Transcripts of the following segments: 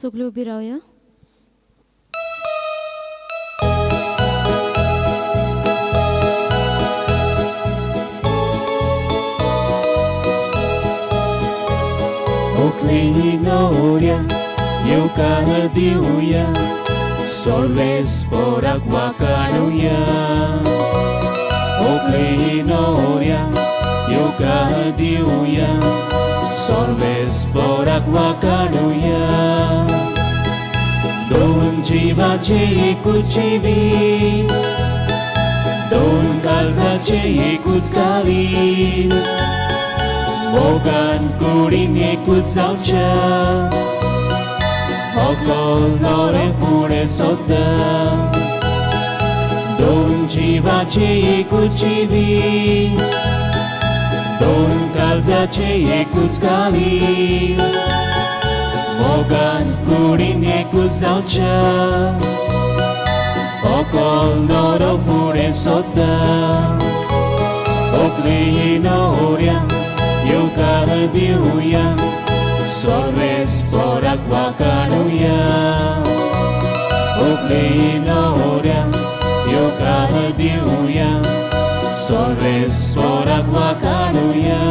सगळीं उबी रावया. ओखली नवऱ्या येवकार दिवया, सोर्वेस्पोराक वाकाणुया. ओखली नवऱ्या येवकार दिवया, सोर्वेस्पोराक वाकाणुया. दोन जिवाचे एकूच जिवीत, दोन काळजाचे एकूच काळीज, मोगान कुडीन एकूच जावच्या, होगलो नवरे फुडें सोदता. दोन जिवाचे एकूच जिवीत, दोन काळजाचे एकूच काळीज, मोगान कुडीन एकूच जावच्या, होगलो नवरो फुडें सोदता. ओखली नवऱ्या येवकार दिवया, सोर्वेस्पोराक वाकाणुया. ओखली नवऱ्या येवकार दिवया, सोर्वेस्पोराक वाकाणुया.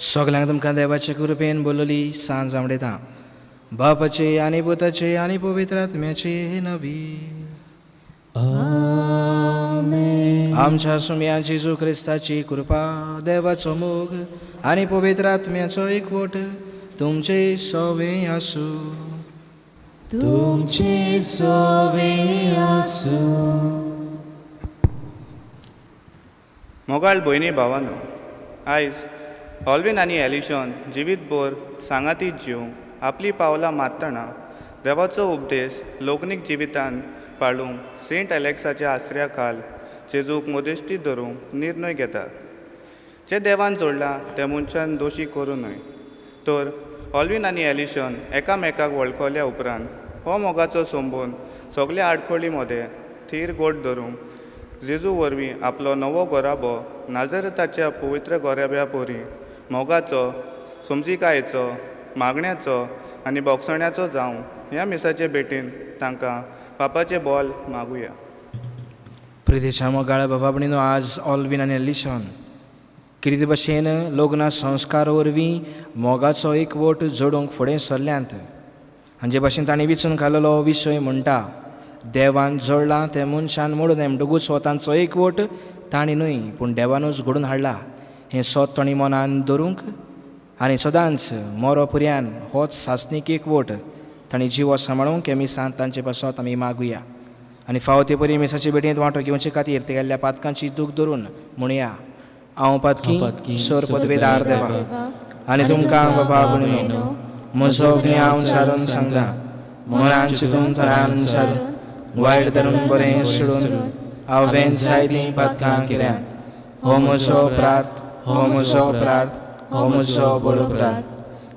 सगल्यांक तुमकां देवाचे कृपेन बोलली सांज आवडयता. बापाचे आनी पुताचे आनी पवित्र आत्म्याचे नवी. आमच्या सुम्या जेजू क्रिस्ताची कृपा, देवाचो मोग आनी पवित्र आत्म्याचो एकवट तुमचे सवे आसूं. तुमचे सोवे आसूं. मोगाळ भयणी भावानो, आयज ऑल्वीन आनी एलिशन जिवीतभर सांगाती जिवंक आपलीं पावलां मारतना देवाचो उपदेश लग्नीक जिवितान पाळूंक सेंट एलेक्साच्या आसऱ्या खाल जेजूक मदेस्ती धरूंक निर्णय घेता. जें देवान जोडलां तें मनशान दोशी करूं न्हय. तर ऑल्वीन आनी एलिशन एकामेकाक वळखल्या उपरांत हो मोगाचो संबंद सगल्या आडखळी मदें थीर गोट धरूंक जेजू वरवीं आपलो नवो घराबो नाजरताच्या पवित्र गोराब्या परी मोगाचो, समजिकायेचो, मागण्याचो आनी भोगसण्याचो जावं ह्या मिसाचे भेटीन तांकां पापाचें बोल मागुया. प्रितीच्या मोगाळ बाबा भयणीनो, आज ऑल्वीन आनी एलिशन कितें भशेन लग्न संस्कार वरवीं मोगाचो एकवट जोडूंक फुडें सरल्यांत. हांचे भशेन तांणी विचून घाललो विशय म्हणटा, देवान जोडलां तें मनशान मोडून न्हय. म्हणटकूच हो तांचो एकवट तांणी न्हय पूण देवानूच घडोवन हाडला. हें सत तांणी मनान धरूंक आनी सदांच मोरो पुर्यान होच सासणीक एकवट तांणी जिवो सांबाळूंक हे मिसांत तांचे पासत आमी मागुया. आनी फावो ते परी मिसाचे भेटेंत वांटो घेवचे खातीर ते गेल्ल्या पातकांची दूख धरून म्हणया, हांव पातकी सर पदवेदार देवा आनी तुमकां बाबा भयणीनो म्हजो ज्ञान सारून सांगता, मनान चिंतून थरान सारून वायट धरून बरें सोडून हांवें जायतीं पातकां केल्यांत. हो म्हजो अपराध, हो म्हजो अपराध, हो म्हजो बरो अपराध.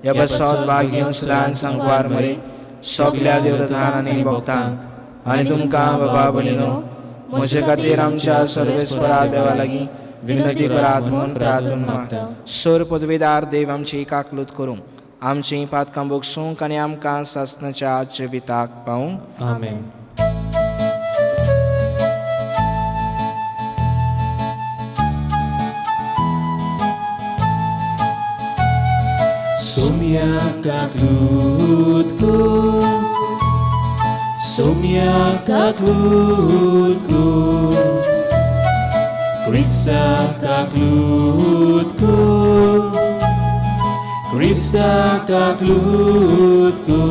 ह्या पासत भाग्य सदांच सांगवार मरे सगल्या देवतान आनी भक्तांक आनी तुमकां बाबा भयणीनो म्हजे खातीर आमच्या सर्वेस्परा देवा लागीं विनंती करात म्हूण प्रार्थना मागता. सर पदवेदार देव आमची काकलूत करूंक, आमची पातकां भोगसूंक आनी आमकां सासणाच्या जिविताक पावूंक. आमेन. Sumya kaklutku, Sumya kaklutku, Krista kaklutku, Krista kaklutku,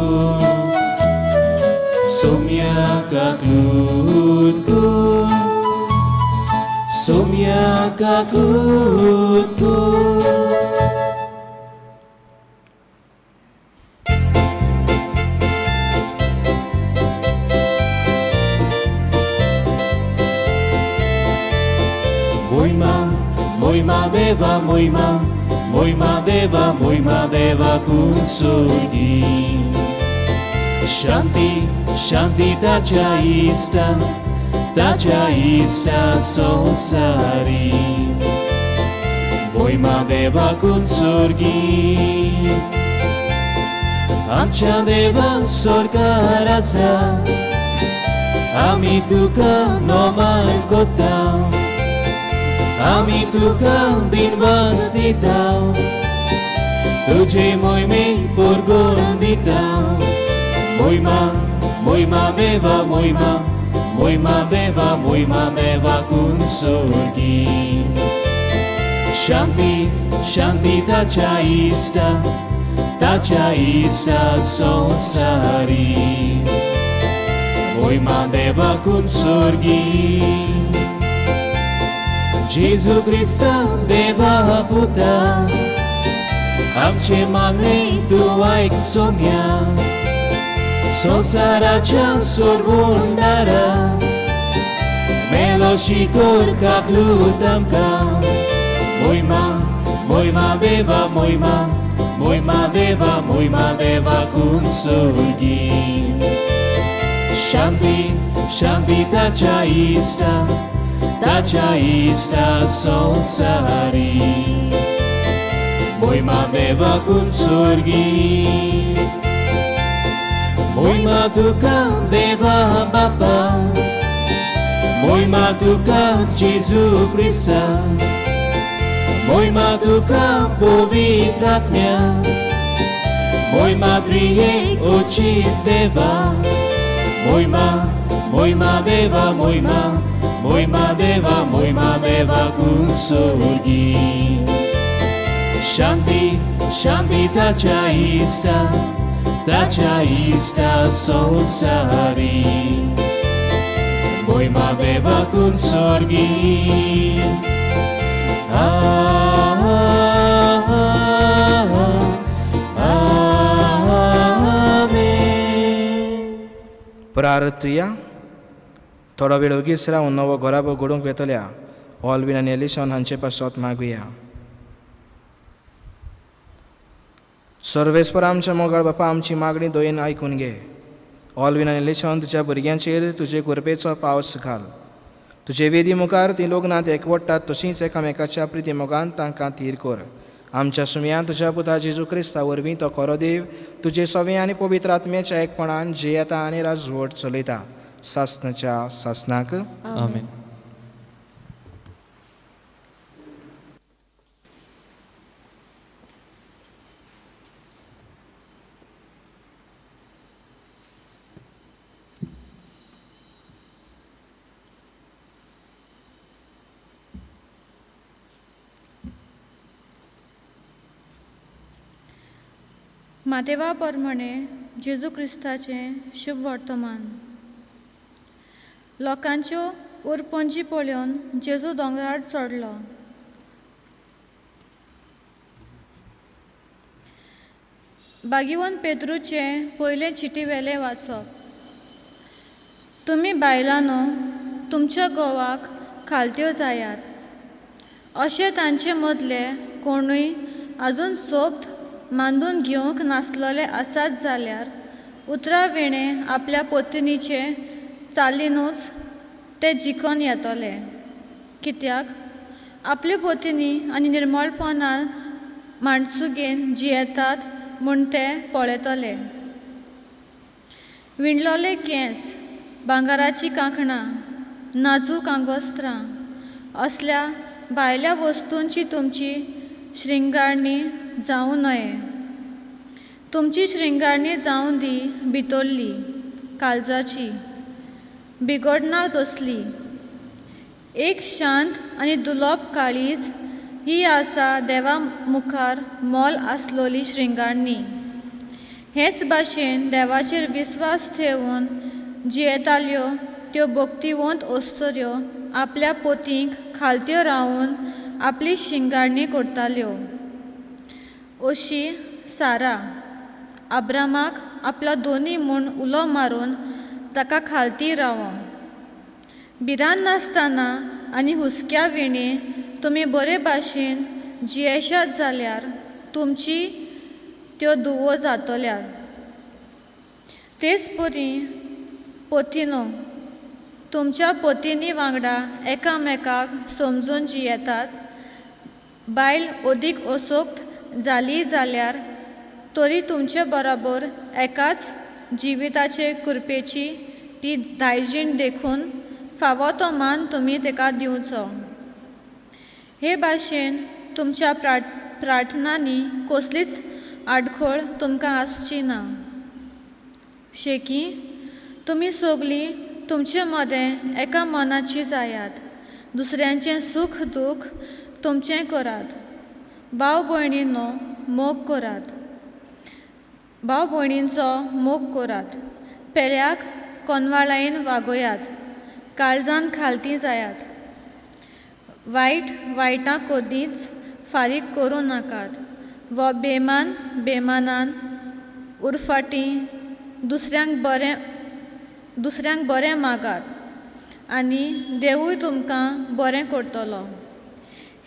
Sumya kaklutku, Sumya kaklutku. Moima, moima deva, moima, moima deva, moima deva kunsugi. Shanti, shanti tacha ista, tacha ista sonsari. मोयमा देवाकून सोर्गी. आमच्या देवा सोर्गाराचा आमी तुका नोमान कोता, आमी तुका दिनवास दिता, तुझे मोयमे पुरगोण दिता. मोयमा मोयमा देवा मोयमा, मोयमा देवा मोयमा देवा कुन सोर्गी. शांती शांती ताच्या इश्टा, ताच्या इश्टा संवसारी. मोयमा देवा कुन सोर्गी. जेजू क्रिस्ता देवा पुता, आमचे मागणे तूं आयक सोम्या, संवसाराच्या सोरवंडारा मेलो शिकोर काकलूत आमकां. मोयमा मोयमा देवा मोयमा, मोयमा देवा मोयमा देवा कुन सोर्गी. शांती शांती ताच्या इश्टा, ताच्या इश्टा संवसारी. मोयमा देवा कुन सोर्गी. मोयमा तुका देवा बापा, मोयमा तुका जेजू क्रिस्ता, मोयमा तुका पवित्र आत्म्या, मोयमा त्रियेक ओचित देवा. मोयमा मोयमा देवा मोयमा, मोयमा देवा मोयमा देवा कुन सोर्गी. शांती शांती ताच्या इश्टा, ताच्या इश्टा संवसारी. मोयमा देवा कुन सोर्गी. आ, आमेन. प्रार्थुया. थोडो वेळ ओगीच रावन नवो घराबो घडोवंक वेतल्या ऑलवीन आनी एलिशन हांचे पासत मागुया. सर्वेस्पर आमच्या मोगाळ बापा, आमची मागणी दयेन आयकून घे. ऑलवीन आनी एलिशन तुज्या भुरग्यांचेर तुजे कृपेचो पावस घाल. तुजे वेदी मुखार ती लग्नांत एकवटात, तशींच एकामेकाच्या प्रिती मोगान तांकां थीर कर. आमच्या सुमयान तुज्या पुता जेजू क्रिस्ता वरवीं, तो खरो देव, तुजे सवे आनी पवित्र आत्म्याच्या एकपणान जियेता आनी राजवट चलयता सासनाच्या सासनाक. आमेन. मातेवा प्रमाणे जेजू क्रिस्ताचें शुभ वर्तमान. लोकांच्यो उरपंजी पळोवन जेजू दोंगरार चडलो. बागीवन पेत्रूचें पयलें चिटी वेलें वाचप. तुमी बायलांनो, तुमच्या घोवाक खालत्यो जायात, अशें तांचे मदले कोणूय आजून सोबत मांदून घेवंक नासलेले आसात जाल्यार उतरां विणें आपल्या पत्नीचे चालिनूच ते जिखून येतले. कित्याक आपल्यो पत्नी आनी निर्मळपणान माणसुगेन जियेतात म्हूण ते पळयतले. विणलोले केंस, भांगराचीं कांकणां, नाजूक आंगवस्त्रां असल्या भायल्या वस्तूंची तुमची श्रृंगारणी जावं नये. तुमची श्रृंगारणी जावं दी भितरली, काळजाची, बिगडना तसली. एक शांत आनी दुलोब काळीज ही आसा देवा मुखार मोल आसलोली श्रृंगारणी. हेच भाशेन देवाचेर विस्वास ठेवून जियेताल्यो त्यो भक्तिवंत अस्तुऱ्यो आपल्या पोतींक खालत्यो रावून आपली शिंगारणी करताल्यो. अशी सारा आब्रामाक आपलो दोनी म्हूण उलो मारून ताका खालती रावो. भिरांत नासतना आनी हुस्क्या विणें तुमी बरे भाशेन जियेशात जाल्यार तुमची त्यो दुवो जातल्या. तेच परी पोतिनो, तुमच्या पतिनी वांगडा एकामेकाक समजून जियेतात. बायल अदीक असोक्त जाली जाल्यार तरी तुमचे बराबर एकाच जिविताचे कृपेची ती दायजीण देखून फावो तो मान तुमी ताका दिवचो. हे भाशेन तुमच्या प्रार्थनांनी कसलीच आडखळ तुमकां आसची ना. शेकी तुमी सगलीं तुमचे मदें एका मनाची जायात, दुसऱ्यांचें सूख दूख तुमचें करात, भाव भयणीनो मोग करात, भाव भयणींचो मोग करात, पेल्याक कोनवाळायेन वागयात, काळजान खालती जायात, वायट वायटां कदींच फारीक करूं नाकात वा बेमान बेमानान उरफाटी दुसऱ्यांक बरें मागात आनी देवूय तुमकां बरें करतलो.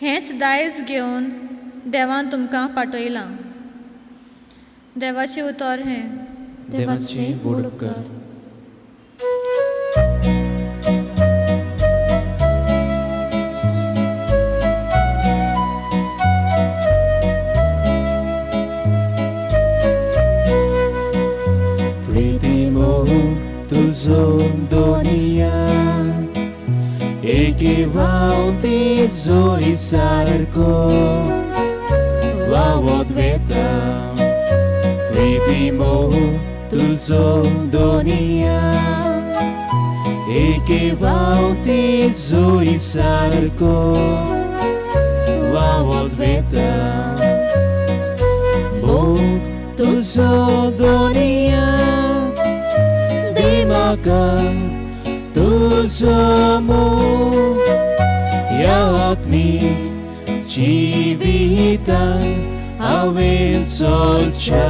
हेंच दायज घेवन देवान तुमकां पाठयलां. देवाचें उतर हें. देवाचे व्हड उपकार. प्रीती मोग तुझो दोनिया एके व्हांवती जोरी सारको व्हांवत वेता. प्रीती मोग तुझो दोनिया एके व्हांवती जोरी सारको व्हांवत वेता. मोग तुझो दोनिया दी म्हाका तुझो मोग ह्या आत्मीक जिवितान हांवें चलच्या.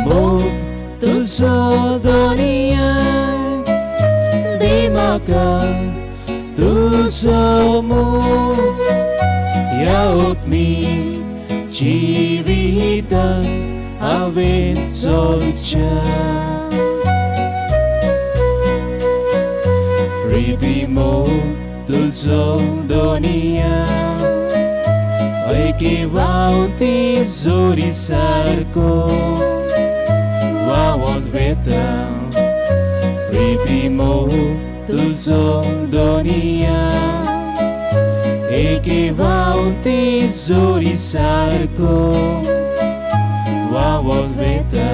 मोग तुझो दोनिया दी म्हाका तुझो मोग ह्या आत्मीक जिवितान हांवें चलच्या. प्रीती मोग तुझो दोनिया एके व्हांवती जोरी सारको व्हांवत वेता. प्रीती मोग तुझो दोनिया एके व्हांवती जोरी सारको व्हांवत वेता.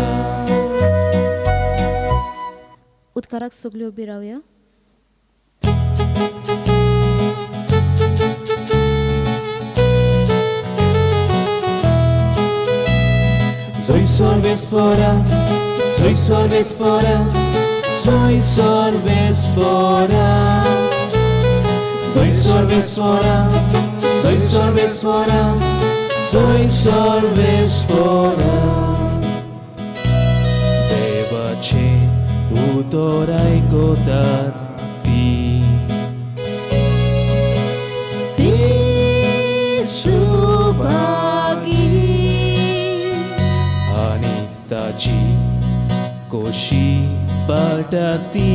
उदकाराक सगळ्यो उबी रावया. Soy sorvespora, soy sorvespora, soy sorvespora. Soy sorvespora, soy sorvespora, soy sorvespora. देवाचे उतर आयकतात ती ती सुभागी आनी ताची कोशी पाळटा ती.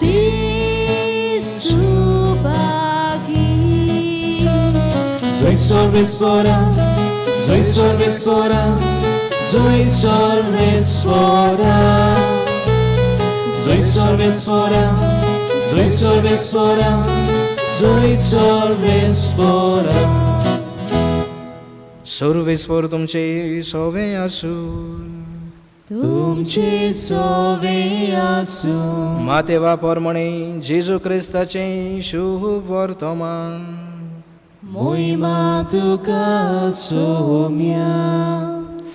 ती Subhagi. Soy sorvespora, soy sorvespora, soy sorvespora. Soy sorvespora, soy sorvespora, soy sorvespora. सर्वेस्पर तुमचे सोवे आसूं. तुमचे सोवे आसूं. मातेवा परमणे जेजू क्रिस्ताचें शुभ वर्तमान. मोहिमा तुका सोम्या.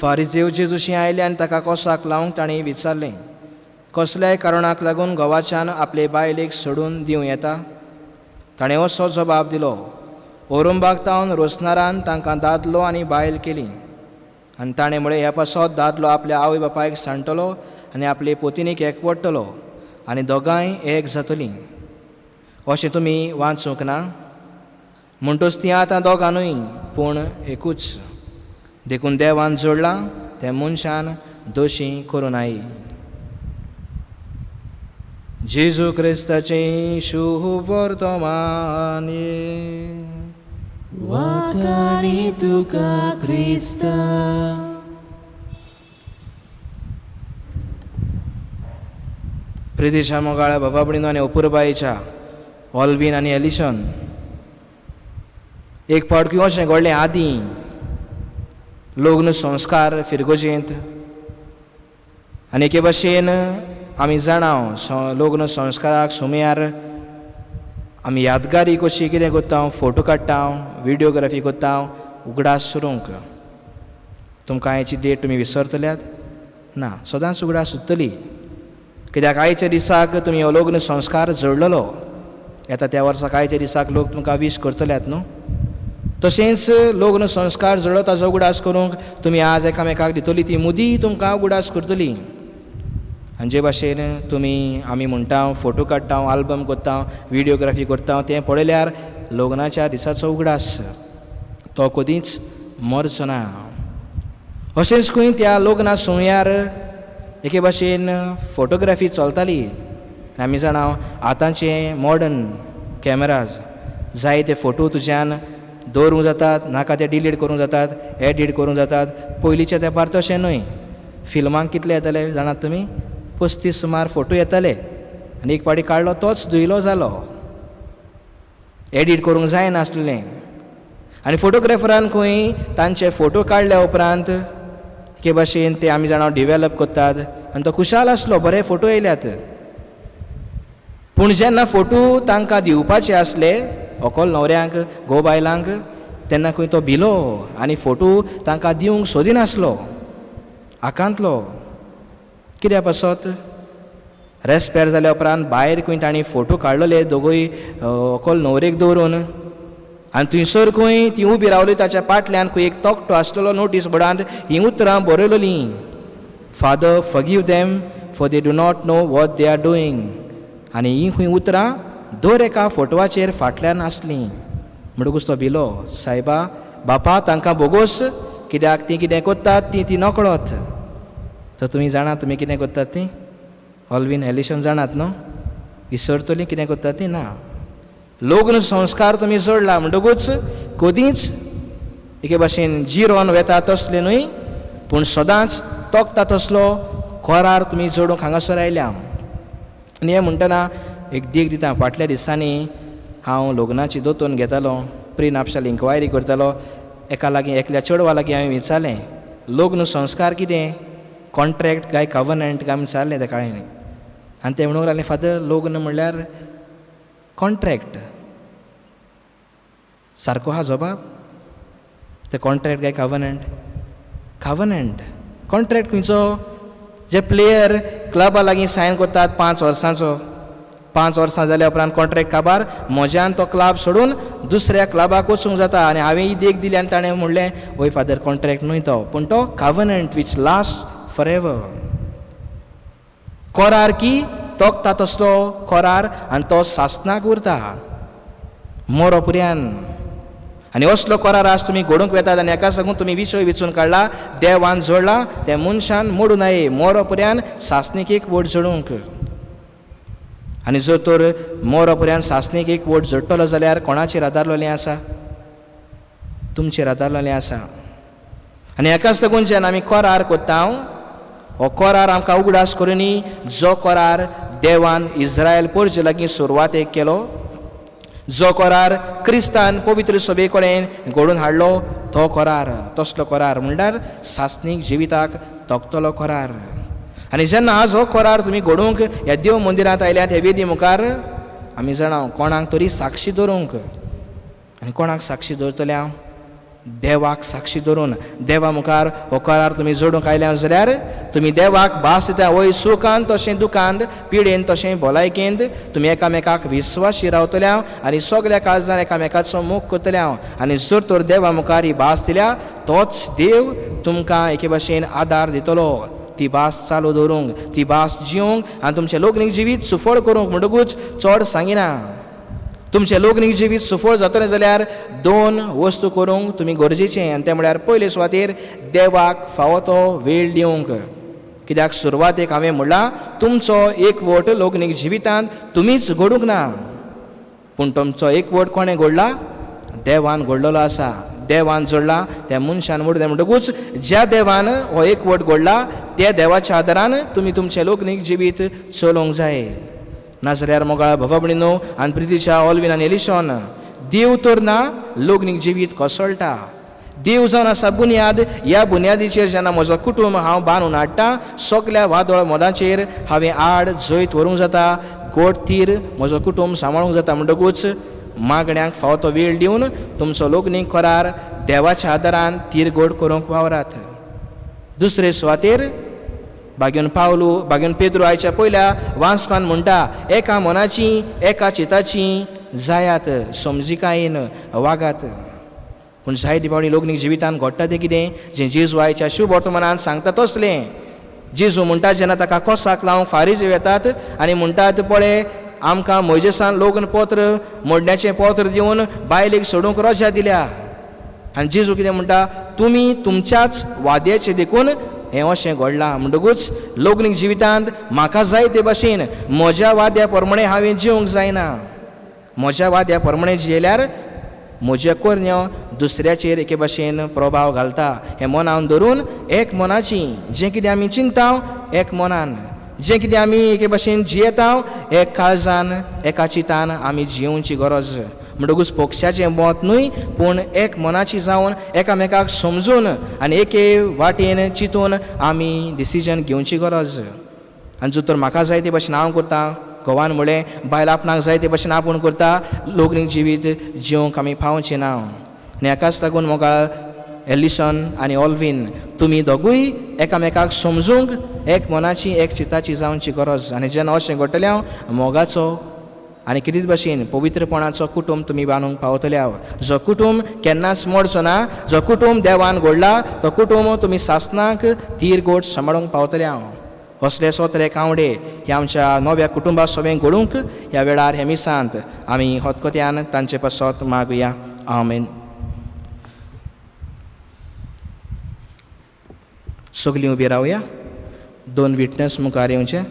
फारिजेव जेजूशी आयले आनी ताका कोसाक लावंक ताणें विचारलें, कसल्याय कारणाक लागून घोवाच्यान आपले बायलेक सोडून दिवं येता? ताणें असो जबाब दिलो, औरंबाग तावन रोसनारान तांकां दादलो आनी बायल केली. आनी ताणें म्हळें, ह्या पासत दादलो आपल्या आवय बापायक सांडटलो आनी आपले पोतिनीक एकवटतलो आनी दोगांय एक जातलीं. अशें तुमी वाचूंक ना? म्हणटच तीं आतां दोगां न्हय पूण एकूच. देखून देवान जोडलां तें मनशान दोशी करूं नाय. जेजू क्रिस्ताचें शुभ वर्तमान. वाखाणी तुका क्रिस्ता. प्रितीशा मोगाळ्या बाबा आनी अपुरबायेच्या ऑल्वीन आनी एलिशन, एक फावट कितें अशें घडलें, आदीं लग्न संस्कार फिरगोजेंत आनी एके भाशेन आमी जाणा लग्न संस्काराक सुमयार आमी यादगारी कशी कितें करता, फोटो काडटा, विडियोग्राफी करता उगडास करूंक. तुमकां आयची डेट तुमी विसरतल्यात ना, सदांच उगडास उरतली, कित्याक आयच्या दिसाक तुमी हो लग्न संस्कार जोडलेलो. येता त्या वर्साक आयच्या दिसाक लोक तुमकां वीश करतल्यात न्हू. तशेंच लग्न संस्कार जोडलो ताजो उगडास करूंक तुमी आज एकामेकाक दितली ती मुदी तुमकां उगडास करतली. आनी जे भाशेन तुमी आमी म्हणटा फोटो काडटा, आल्बम करता, विडियोग्राफी करता, तें पळयल्यार लग्नाच्या दिसाचो उगडास तो कदींच मरचो ना. अशेंच खंय त्या लग्ना सुमयार एके भाशेन फोटोग्राफी चलताली. आमी जाणा आतांचे मॉडर्न कॅमेराज जाय ते फोटो तुज्यान दवरूंक जातात, नाका ते डिलीट करूंक जातात, एडीट करूंक जातात. पयलींच्या तेंपार तशें न्हय. फिल्मांक कितले येताले जाणात तुमी? 35 सुमार फोटो येताले आनी एक पाटी काडलो तोच धुयलो जालो, एडीट करूंक जायनासलें. आनी फोटोग्राफरान खंय तांचे फोटो काडल्या उपरांत एके भाशेन ते आमी जाणा डिवेलप करतात आनी तो खुशाल आसलो, बरे फोटो येयल्यात. पूण जेन्ना फोटो तांकां दिवपाचे आसले व्हंकल न्हवऱ्यांक, घोव बायलांक, तेन्ना खंय तो भिलो आनी फोटो तांकां दिवंक सोदिनासलो, आकांतलो. कित्या पासत? रेस्पेर जाल्या उपरांत भायर खंय तांणी फोटो काडलेले दोगूय व्हंकल न्हवरेक दवरून आनी थंयसर खंय ती उबी रावली, ताच्या फाटल्यान खंय एक तकटो आसलेलो नोटीस बोर्डांत हीं उतरां बरयलेलीं, Father forgive them for they do not know what they are doing. आनी हीं खंय उतरां दर एका फोटवाचेर फाटल्यान आसलीं. म्हणटकूच तो भिलो, सायबा बापा तांकां बोगोस, कित्याक तीं कितें करतात तीं ती नकळत. तर तुमी जाणात तुमी कितें करतात तीं? ऑल्वीन एलिशन जाणात न्हू? विसरतलीं कितें करतात तीं? ना. लग्न संस्कार तुमी जोडला म्हणटकूच कदींच एके भाशेन जिरोन वेता तसलें न्हय, पूण सदांच तोखता तसलो करार तुमी जोडूंक हांगासर आयल्या. आनी हें म्हणटना एक देख दिता. फाटल्या दिसांनी हांव लग्नाची दोतोन घेतालो, प्रिनापशाल इन्क्वायरी करतालो. एका लागीं एकल्या चेडवा लागीं हांवें विचारलें, लग्न संस्कार कितें, कॉन्ट्रॅक्ट काय कवनंट काय विचारलें तेका हांवें. आनी तें म्हणूंक लागलें, फादर लग्न म्हणल्यार कॉन्ट्रॅक्ट. सारको आहा जबाब? ते कॉन्ट्रॅक्ट काय कवनंट? कवनंट. कॉन्ट्रॅक्ट खंयचो? जे प्लेयर क्लबा लागीं सायन करतात 5 वर्सांचो, 5 वर्सां जाल्या उपरांत कॉन्ट्रॅक्ट काबार, म्हज्यान तो क्लब सोडून दुसऱ्या क्लबाक वचूंक जाता. आनी हांवें ही देख दिली आनी ताणें म्हणलें, वय फादर कॉन्ट्रॅक्ट न्हय तो, पूण तो covenant which last forever. करार की तोखता तसलो करार आनी तो सासनाक उरता मोरो पुऱ्यान. आनी असलो करार आज तुमी घडोवंक वेतात आनी हेका लागून तुमी विशय विचून काडला, देवान जोडला तें मनशान मोडूं नये, मोरो पुऱ्यान सासणीक एक वट जोडूंक. आनी जर तर मोरो पुऱ्यान सासणीक एक वट जोडटलो जाल्यार कोणाचेर आदारलेलें आसा? तुमचेर आदारलेलें आसा. आनी हेकाच लागून जेन्ना आमी करार करता, हो करार आमकां उगडास करुनी जो करार देवान इस्रायल पोरजे लागीं सुरवातेक केलो, जो करार क्रिस्तान पवित्र सभे कडेन घडोवन हाडलो, तो करार तसलो करार म्हणल्यार सासणीक जिविताक तोखतलो करार. आनी जेन्ना आज हो करार तुमी घडोवंक ह्या देव मंदिरांत आयल्यात, ह्या वेदी मुखार आमी जाणा कोणाक तरी साक्षी दवरूंक. आनी कोणाक साक्षी दवरतले हांव? देवाक साक्षी धरून देवा मुखार हो करार तुमी जोडूंक आयल्या जाल्यार तुमी देवाक भास दिता, वय सुखान तशें दुखान, पिडेन तशें भलायकेंत तुमी एकामेकाक विस्वाशी रावतल्या आनी सगल्या काळजान एकामेकाचो मोग करतल्या. आनी जर तर देवा मुखार ही भास दिल्या, तोच देव तुमकां एके भाशेन आदार दितलो ती भास चालू दवरूंक, ती भास जिवंक आनी तुमचें लोकनीक जिवीत सुफळ करूंक. म्हणटकूच चड सांगिना, तुमचें लोकनीक जिवीत सुफळ जातलें जाल्यार 2 वस्तू करूंक तुमी गरजेचें, आनी तें म्हळ्यार पयले सुवातेर देवाक फावो तो वेळ दिवंक. कित्याक सुरवातेक हांवें म्हणलां, तुमचो एकवट लग्नीक जिवितांत तुमीच घडूंक ना, पूण तुमचो एकवट कोणें घडला? देवान घडलेलो आसा. देवान जोडला त्या मनशान मोडलें. म्हणटकूच ज्या देवान हो एकवट घडला त्या देवाच्या आदारान तुमी तुमचें लग्नीक जिवीत चलोवंक जाय. नाजाल्यार मोगाळ भावा भयणीनो आनी प्रितीच्या ऑलवीन आनी एलिशॉन, देव तर ना लग्नीक जिवीत कोसळटा. देव जावन आसा बुन्याद. ह्या बुन्यादीचेर जेन्ना म्हजो कुटूंब हांव बांदून हाडटा, सगल्या वादळ मोडाचेर हांवें आड जैत व्हरूंक जाता, गोड तीर म्हजो कुटूंब सांबाळूंक जाता. म्हणटकूच मागण्यांक फावो तो वेळ दिवन तुमचो लग्नीक करार देवाच्या आदारान तीर गोड करूंक वावरात. दुसरे सुवातेर बागेवन पावलू बागेवन पेद्रू आयच्या पयल्या वांचपान म्हणटा, एका मनाची एका चिताची जायात, समजिकायेन वागात. पूण जायते फावटी लग्नीक जिवितान घडटा तें कितें, जें जेजू आयच्या शुभ वर्तमानान सांगता तसलें. जेजू म्हणटा, जेन्ना ताका कोसाक लावंक फारीज येतात आनी म्हणटात, पळय आमकां मोयजेसान लग्न पत्र मोडण्याचें पत्र दिवन बायलेक सोडूंक रजा दिल्या. आनी जेजू कितें म्हणटा, तुमी तुमच्याच वाद्याचें देखून हें अशें घडलां. म्हणटकूच लग्नीक जिवितांत म्हाका जाय ते भाशेन म्हज्या वाद्या प्रमाणें हांवें जिवंक जायना. म्हज्या वाद्या प्रमाणें जियेल्यार म्हज्या करण्यो दुसऱ्याचेर एके भाशेन प्रभाव घालता. हें मनान धरून एक मनाची जें कितें आमी चिंता एक मनान, जें कितें आमी एके भाशेन जियेता एक काळजान एका चितान आमी जियोवची गरज. म्हणटकूच पक्षाचें मत न्हय, पूण एक मनाची जावन एकामेकाक समजून आनी एके वाटेन चिंतून आमी डिसिजन घेवची गरज. आनी जर तर म्हाका जाय ते भाशेन हांव करता, घोवान म्हळें बायल आपणाक जाय ते भाशेन आपूण करता, लग्नीक जिवीत जिवंक आमी पावचें ना. आनी हाकाच लागून मोगाळ एलिसन आनी ऑलवीन, तुमी दोगूय एकामेकाक समजूंक एक मनाची एक चिताची जावची गरज. आनी जेन्ना अशें घडटलें, हांव मोगाचो आनी कितें भाशेन पवित्रपणाचो कुटूंब तुमी बांदूंक पावतले. हांव जो कुटूंब केन्नाच मोडचो ना, जो कुटूंब देवान घडला तो कुटूंब तुमी सासनाक तीर गोड सांबाळूंक पावतले. हांव असले सोत्रे कावडे ह्या आमच्या नव्या कुटुंबा सवें घडूंक ह्या वेळार हे मिसांत आमी हतकत्यान तांचे पासत मागुया. आमेन. सगलीं उबी रावया. दोन विटनस मुखार येवचे.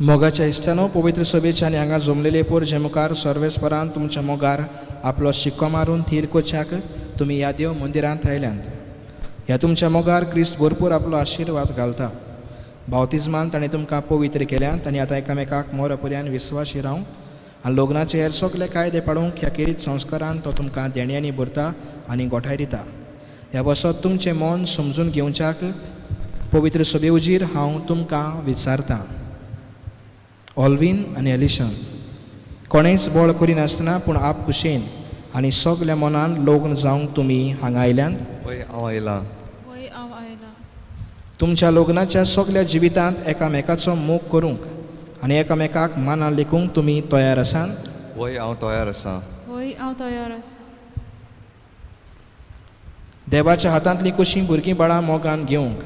मोगाच्या इश्टानो, पवित्र सभेच्या आनी हांगा जमलेले पोरजे मुखार सर्वेस्परान तुमच्या मोगार आपलो शिक्को मारून थीर कोच्याक तुमी ह्या देव मंदिरांत आयल्यांत. ह्या तुमच्या मोगार क्रिस्त भरपूर आपलो आशिर्वाद घालता. बावतिज्मान ताणें तुमकां पवित्र केल्यांत आनी आतां एकामेकाक मोरपर्यान विस्वाशी रावंक आनी लग्नाचे हेर सगले कायदे पाडूंक ह्या खेरीत संस्कारान तो तुमकां देण्यांनी भरता आनी गोठाय दिता. ह्या बसत तुमचें मन समजून घेवच्याक पवित्र सभे उजीर हांव तुमकां विचारतां. ऑलवीन आनी एलिशन, कोणेंच बळ करिनासतना पूण आप कुशेन आनी सगल्या मनान लग्न जावंक तुमी हांगा आयल्यांत. वय हांव आयलां. वय हांव आयलां. तुमच्या लग्नाच्या सगल्या जिवितांत एकामेकाचो मोग करूंक आनी एकामेकाक मानान लेखूंक तुमी तयार आसात. वय हांव तयार आसा. वय हांव तयार आसा. देवाच्या हातांतलीं कशीं भुरगीं बाळां मोगान घेवंक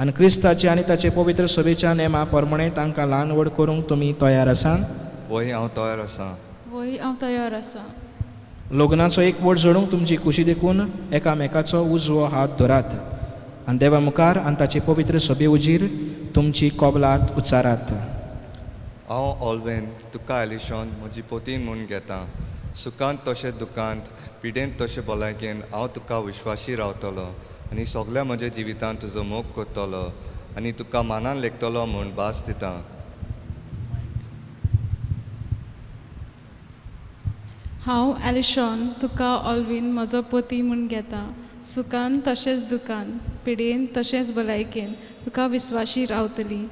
आनी क्रिस्ताच्या आनी ताचे पवित्र सभेच्या नेमा प्रमाणे तांकां ल्हान व्हड करूंक तुमी तयार आसात. वय हांव तयार आसा. वय हांव तयार आसा. लग्नाचो एक वट जोडूंक तुमची खुशी देखून एकामेकाचो उजवो हात धरात आनी देवा मुखार आनी ताचे पवित्र सभे उजीर तुमची कबलात उच्चारात. हांव ऑलवेन तुका एलिशॉन म्हजी पोतीन म्हूण घेता. सुखांत तशें दुखांत, पिडेंत तशें भलायकेन हांव तुका विश्वाशी रावतलो आनी सगल्या म्हज्या जिवितांत तुजो मोग करतलो. आनी तुका मानान लेखतलो म्हूण भास दितां. हांव एलिशॉन तुका ऑलवीन म्हजो पती म्हूण घेता. सुखान तशेंच दुखान, पिडेन तशेंच भलायकेन तुका विस्वाशी रावतली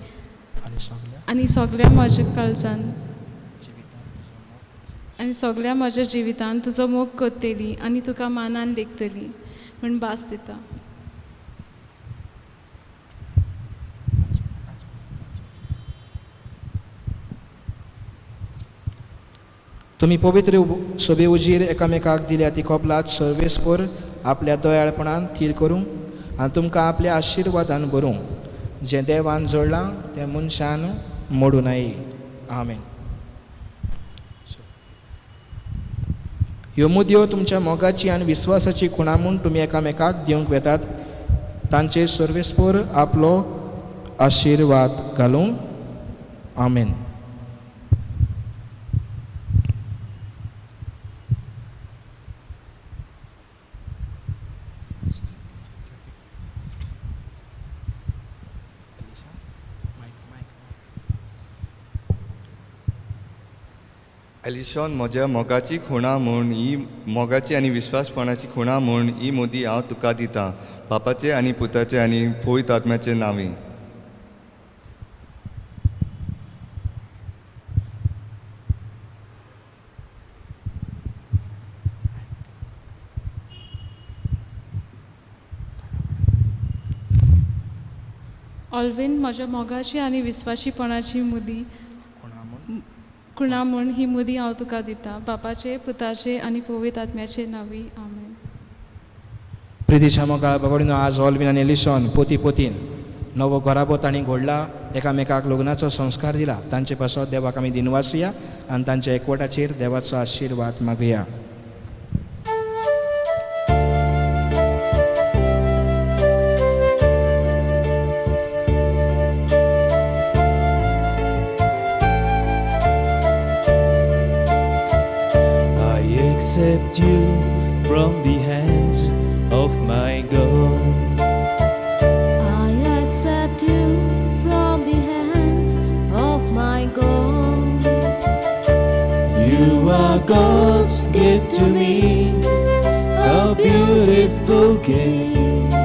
आनी सगल्या म्हज्या काळजान आनी सगल्या म्हज्या जिवितान तुजो मोग करतली आनी तुका मानान लेखतली म्हूण भास दिता. तुमी पवित्र सभे उजीर एकामेकाक दिल्या ती कबलात सर्वेस्पर आपल्या दयाळपणान थीर करूंक आनी तुमकां आपल्या आशिर्वादान भरूंक. जें देवान जोडलां तें मनशान मोडूं नये. आमेन. ह्यो मुदयो तुमच्या मोगाची आनी विस्वासाची खुणा म्हूण तुमी एकामेकाक दिवंक वेतात. तांचे सर्वेस्पर आपलो आशिर्वाद घालूं. आमेन. एलिशॉन, म्हज्या मोगाची खुणा म्हूण ही मोगाची आनी विस्वासपणाची खुणा म्हूण ही मुदी हांव तुका दितां, बापाचे आनी पुताचे आनी पवित्र आत्म्याचे नांवी. ऑलवीन, म्हज्या मोगाची आनी विस्वाशीपणाची मुदी खुणा म्हूण ही मुदी हांव तुका दिता, बापाचे, पुताचे आनी पवित्र आत्म्याचे नांवी. आमेन. प्रितीच्या मोगाळ बाबाडीनो, आज ऑलवीन आनी एलिसॉन पोती पोतीन नवो घराबो तांणी घोडला, एकामेकाक लग्नाचो संस्कार दिला. तांचे पासत देवाक आमी दिनवासुया आनी तांच्या एकवटाचेर देवाचो आशिर्वाद मागुया. I accept you from the hands of my God. I accept you from the hands of my God. You are God's gift to me, a beautiful gift.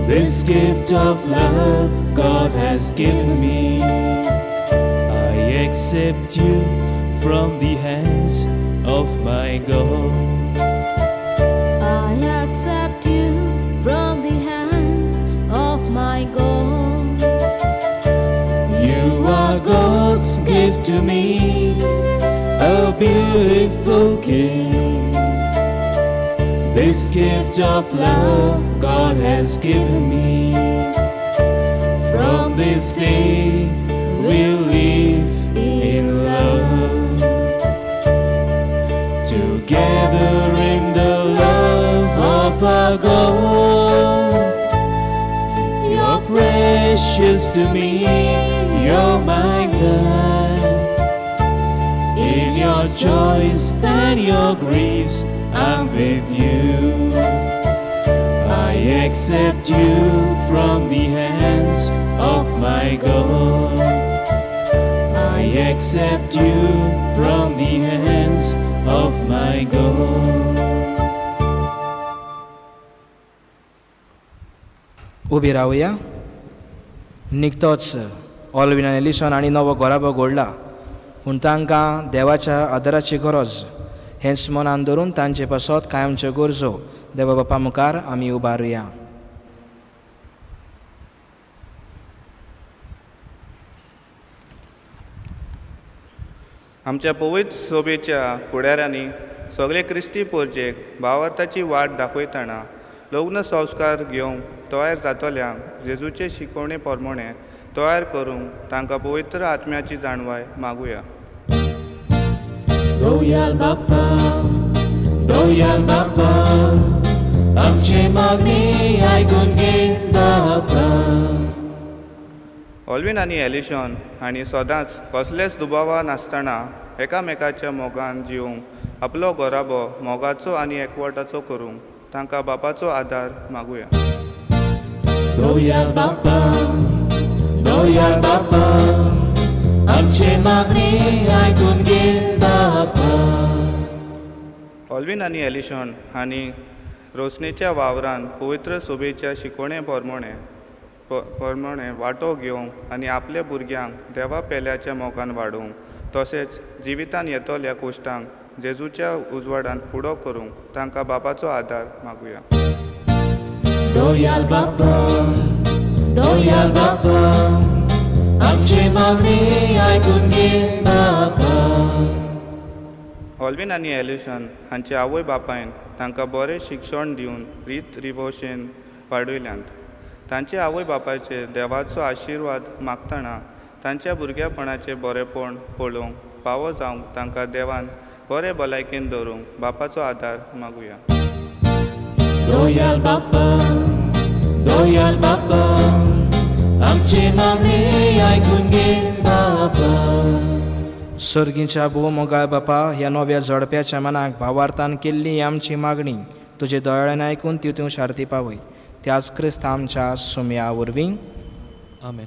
This gift of love God has given me. I accept you from the hands of my God. I accept you from the hands of my God. You are God's gift to me, a beautiful gift. This gift of love God has given me. From this day we'll live in love. Together in the love of our God. You're precious to me, you're my God. In your joys and your griefs, I'm with you. I accept you from the hands of my God. I accept you from the hands of my God. उबी रावया. निकतोच ऑलवीन आनी एलिसॉन आनी नवो घराबो घोडला, पूण तांकां देवाच्या आदाराची गरज हेंच मनान धरून तांचे पासत कायमच्यो गरजो देवा बापा मुखार आमी उबारुया. आमच्या पवित्र सभेच्या फुडाऱ्यांनी सगळे क्रिस्ती पोरजेक भावार्थाची वाट दाखयतना लग्न संस्कार घेवंक तयार जातल्यांक जेजूचे शिकवणे प्रमाणे तयार करूंक तांकां पवित्र आत्म्याची जाणवाय मागुया. दोयाल बाप्पा, दोयाल बाप्पा, आमचे मागणे आयकून घे बाप्पा. ऑलवीन आनी एलिशॉन हांणी सदांच कसलेच दुबावा नासतना एकामेकाच्या मोगान जिवूंक आपलो घराबो मोगाचो आनी एकवटाचो करूंक तांकां बापाचो आदार मागुया. दोयाल बापा, दोयाल बापा, आमचे मागणी आयकून घे बापा. ऑल्विन आनी एलिशॉन हांणी रोसणेच्या वावरान पवित्र सोबेच्या शिकोवणे पोरमोणे पोरमोणे वांटो घेवंक आनी आपल्या भुरग्यांक देवा पेल्याच्या मोगान वाडोवंक तशेंच जिवितान येतल्या कोश्टांक जेजूच्या उजवाडान फुडो करूंक तांकां बापाचो आदार मागुया. दोयाल बापा, दोयाल बापा, आमचे मागणी आयकून घे बापा. ऑल्विन आनी एलिशन हांचे आवय बापायन तांकां बरें शिक्षण दिवन रीत रिवशेन वाडयल्यांत. तांचे आवय बापायचे देवाचो आशिर्वाद मागतना तांच्या भुरग्यापणाचें बरेंपण पळोवंक फावो जावंक तांकां देवान बरे भलायकेन दवरूंक बापाचो आदार मागुया. दोयाल बापा, दोयाल बापा, आमचे मागणी आयकून घे बापा. सर्गीच्या भोव मोगाळ बापा, ह्या नव्या जोडप्याच्या मनाक भावार्थान केल्ली ही आमची मागणी तुजे दोळ्यान आयकून ती तूं शार्ती पावय, त्याच क्रिस्त आमच्या सुमया वरवीं. आमेन.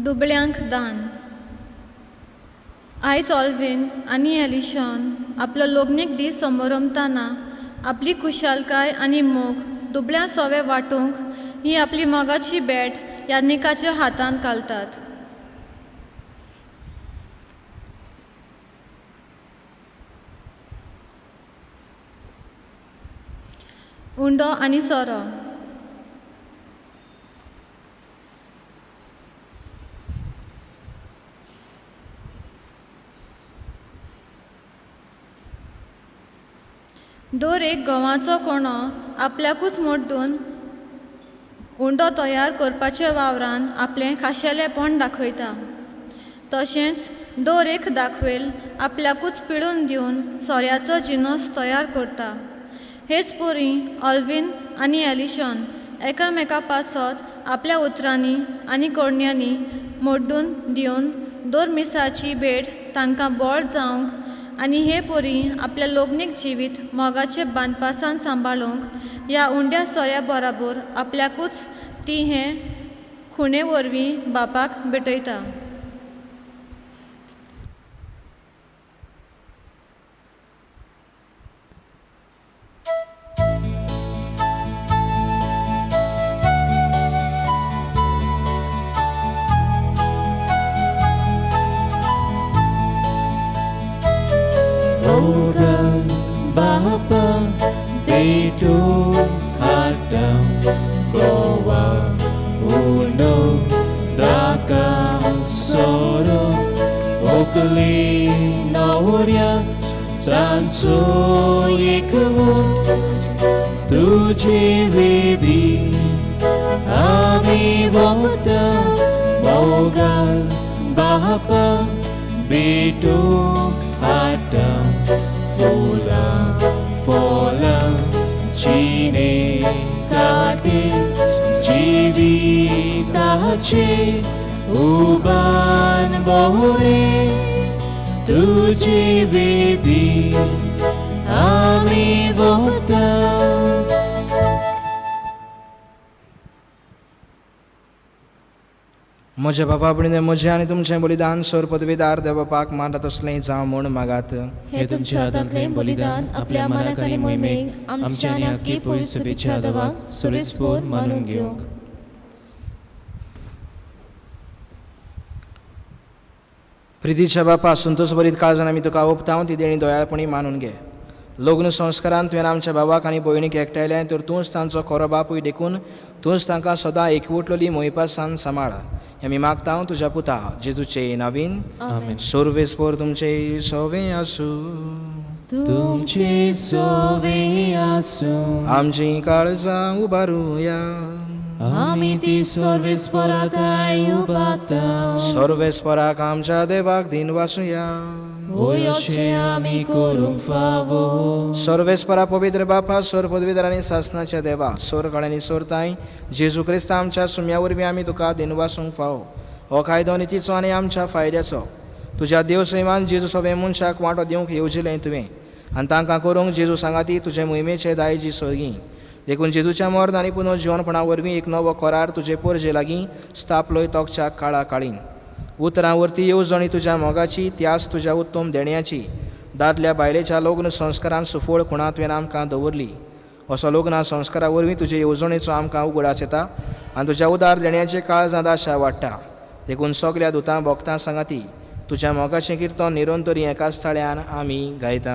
दुबळ्यांक दान. आयज ऑल्विन आनी एलिशॉन आपलो लग्नीक दीस समरंभताना आपली खुशालकाय आनी मोग दुबळ्यां सोवे वांटूंक ही आपली मोगाची भेट याज्ञिकाच्या हातांत घालतात. उंडो आनी सोरो. दर एक गंवाचो कोणो आपल्याकूच मोड्डून उंडो तयार करपाच्या वावरान आपलें खाशेलेपण दाखयता. तशेंच दर एक दाखवेल आपल्याकूच पिळून दिवन सोऱ्याचो जिनस तयार करता. हेच परी ऑल्विन आनी एलिशॉन एकामेका पासत आपल्या उतरांनी आनी कोरण्यांनी मोड्डून दिवन दर मिसाची भेट तांकां बळ जावंक आनी हे परी आपल्या लग्नीक जिवीत मोगाचे बांदपासान सांबाळूंक ह्या उंड्या सोऱ्या बराबर आपल्याकूच ती हे खुणे वरवीं बापाक भेटयता. Mogal Bapa Betu Hadam Goa Uno Daka Soro Okali Nauria Tanso Yekwo Tuje Vedi Ami Vota Mogal Bapa Betu Hadam Fola Fola Chine Kate Jivitache Uban Bohore Tuje Vedi Ami Vota. म्हज्या बाबा भयणीनो, म्हजें आनी तुमचें बलिदान सोर पदवीदार देव बापाक मानता तसलें जावं म्हूण मागात. हे तुमच्या हातांतलें बलिदान आपल्या मनाक आनी मोहिमेक आमच्या आनी अख्खी पवित्र सभेच्या देवाक सुरेसपोर मानून घेवंक. प्रितीच्या बापा, संतोष बरीत काळजान आमी तुका ओपताव, ती देणी दयाळपणी मानून घे. लग्न संस्कारान तुवें आमच्या बाबाक आनी भयणीक एकठांयलें तर तूंच तांचो खरो बापूय देखून तूंच तांकां सदां एकवटलेली मोहिपासान सांबाळ. आमी मागता तुज्या पुता जेजूचे नावीन. आमेन. सोर्वेस्पोर तुमचे सोवे आसूं. तुमचे सोवे आसूं. आमची काळजां उबारुया. आमी ती सर्वेस्पराताय उबाता. सर्वेस्पराक आमच्या देवाक दिन वासुया. वय अशें आमी करूंक फावो. सर्वेस्परा पवित्र बापा, सोर पदवीधर आनी सासनाच्या देवा, सोर आनी सोरताय जेजू क्रिस्त आमच्या सुम्या वरवीं आमी तुका दिनवासूंक फावो. हो कायदो नितीचो आनी आमच्या फायद्याचो. तुज्या देव सैमान जेजू सगळे मनशाक वांटो दिवंक येवजिलें तुवें आनी तांकां करूंक जेजू सांगाती तुजे मोहिमेचे दायजी सोर्गी. देखून जेजूच्या मर्ण आनी पुनः जिवनपणा वरवीं एक नवो करार तुजे पोरजे लागीं स्थापलोय तोकच्या काळा काळीन. उतरां वरती येवजणी तुज्या मोगाची त्याच तुज्या उत्तम देण्याची दादल्या बायलेच्या लग्न संस्कारान सुफळ खुणा तुवें आमकां दवरली. असो लग्न संस्कारा वरवीं तुजे येवजणेचो आमकां उगडास येता आनी तुज्या उदार देण्याचे काळजांत आशा वाडटा. देखून सगल्या दुतां भोगतां सांगाती तुज्या मोगाचें किर्तन निरंतरी एकाच थळ्यान आमी गायता.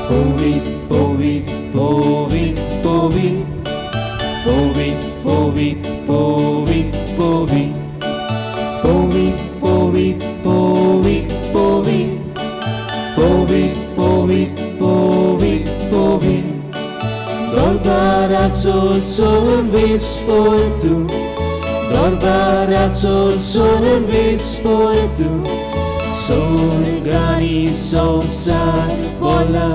पवित पवित पवित पवित पवित पवित पवित पवित पवित पवित पवित पवित पवित पवित पवित पवित दरबाराचो सर्वेस्पर तूं, दरबाराचो सर्वेस्पर तूं, स्वर्ग आनी संवसार बोला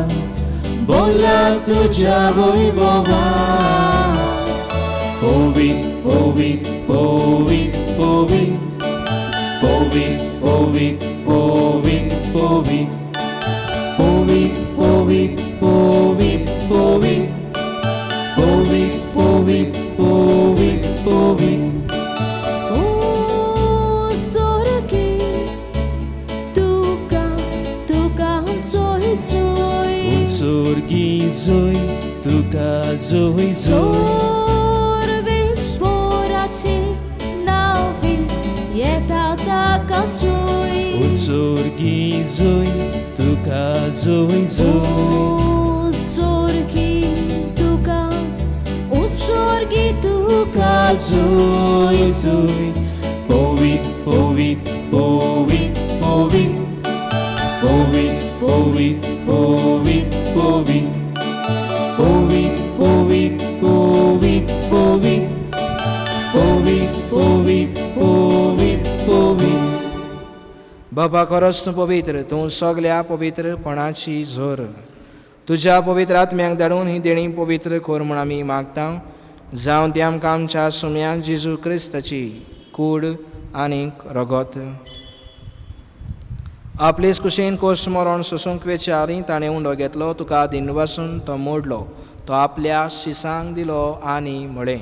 बोला तुज्या वैभवा. पवित पवित पवित पवित पवित पवित पवित पवित पवित पवित पवित पवित पवित पवित पवित पवित. ओ सोरगी तुका तुका सोय सोय. सोर्गी जोय तुका जोय जोय. सोर्वेस्पोराची नावी येता ताका सोय. सोर्गी जोय तुका जोय जोय. सोर्गी तुका ओ सोर्गी तुका जोय जोय. पवित पवित पवित पवित पवित पवित पवित पवित पवित पवित पवित पवित पवित पवित पवित पवित. बाबा खरोच तूं पवित्र, तूं सगल्या पवित्रपणाची जोर. तुज्या पवित्र आत्म्याक धाडून ही देणी पवित्र कर म्हूण आमी मागता. जावं ती आमकां आमच्या सुम्या जेजू क्रिस्ताची कूड आनीक रगत. आपलेच कुशीन कोस मरण सोसूंक वेचे आनी ताणें उंडो घेतलो, तुका दिनवासून तो मोडलो, तो आपल्या शिसांक दिलो आनी म्हळें,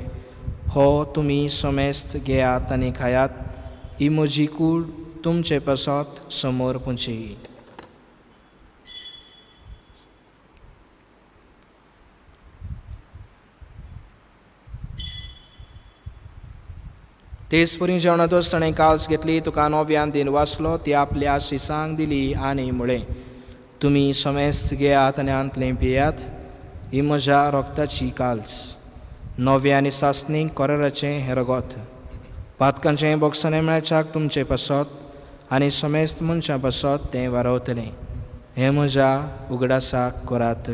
हो तुमी समेस्त घेयात आनी खायात, ही म्हजी कूड तुमचे पासत समोर पुंची. तेच परी जेवणातच ताणें काल्स घेतली, तुका नव्यान दिन वाचलो, ती आपल्या शिसांक दिली आनी म्हळें, तुमी समेस्त घेयात आनी आंतलें पियात, ही म्हज्या रक्ताची काल्स, नव्या आनी सासणीक कराराचें हें रगत, पातकांचें बोगसणें मेळच्याक तुमचे पासत आनी समेस्त मनशां पासत तें वारवतलें. हें म्हज्या उगडासाक करात.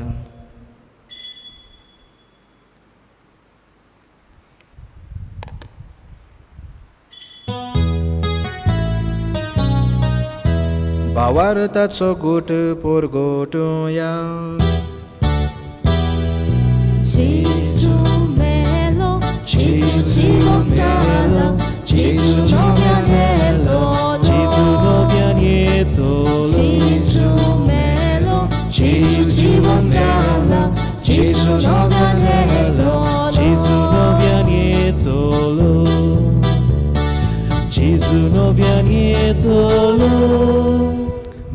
भावार्थाचो गुट पोरगोटुया. जेजू मेलो, जेजू जिवंत जाला, जेजू नव्यान येतलो. जेजू नव्यान येतलो. जेजू मेलो, जेजू जिवंत जाला, जेजू नव्यान येतलो. जेजू नव्यान येतलो. जेजू नव्यान येतलो.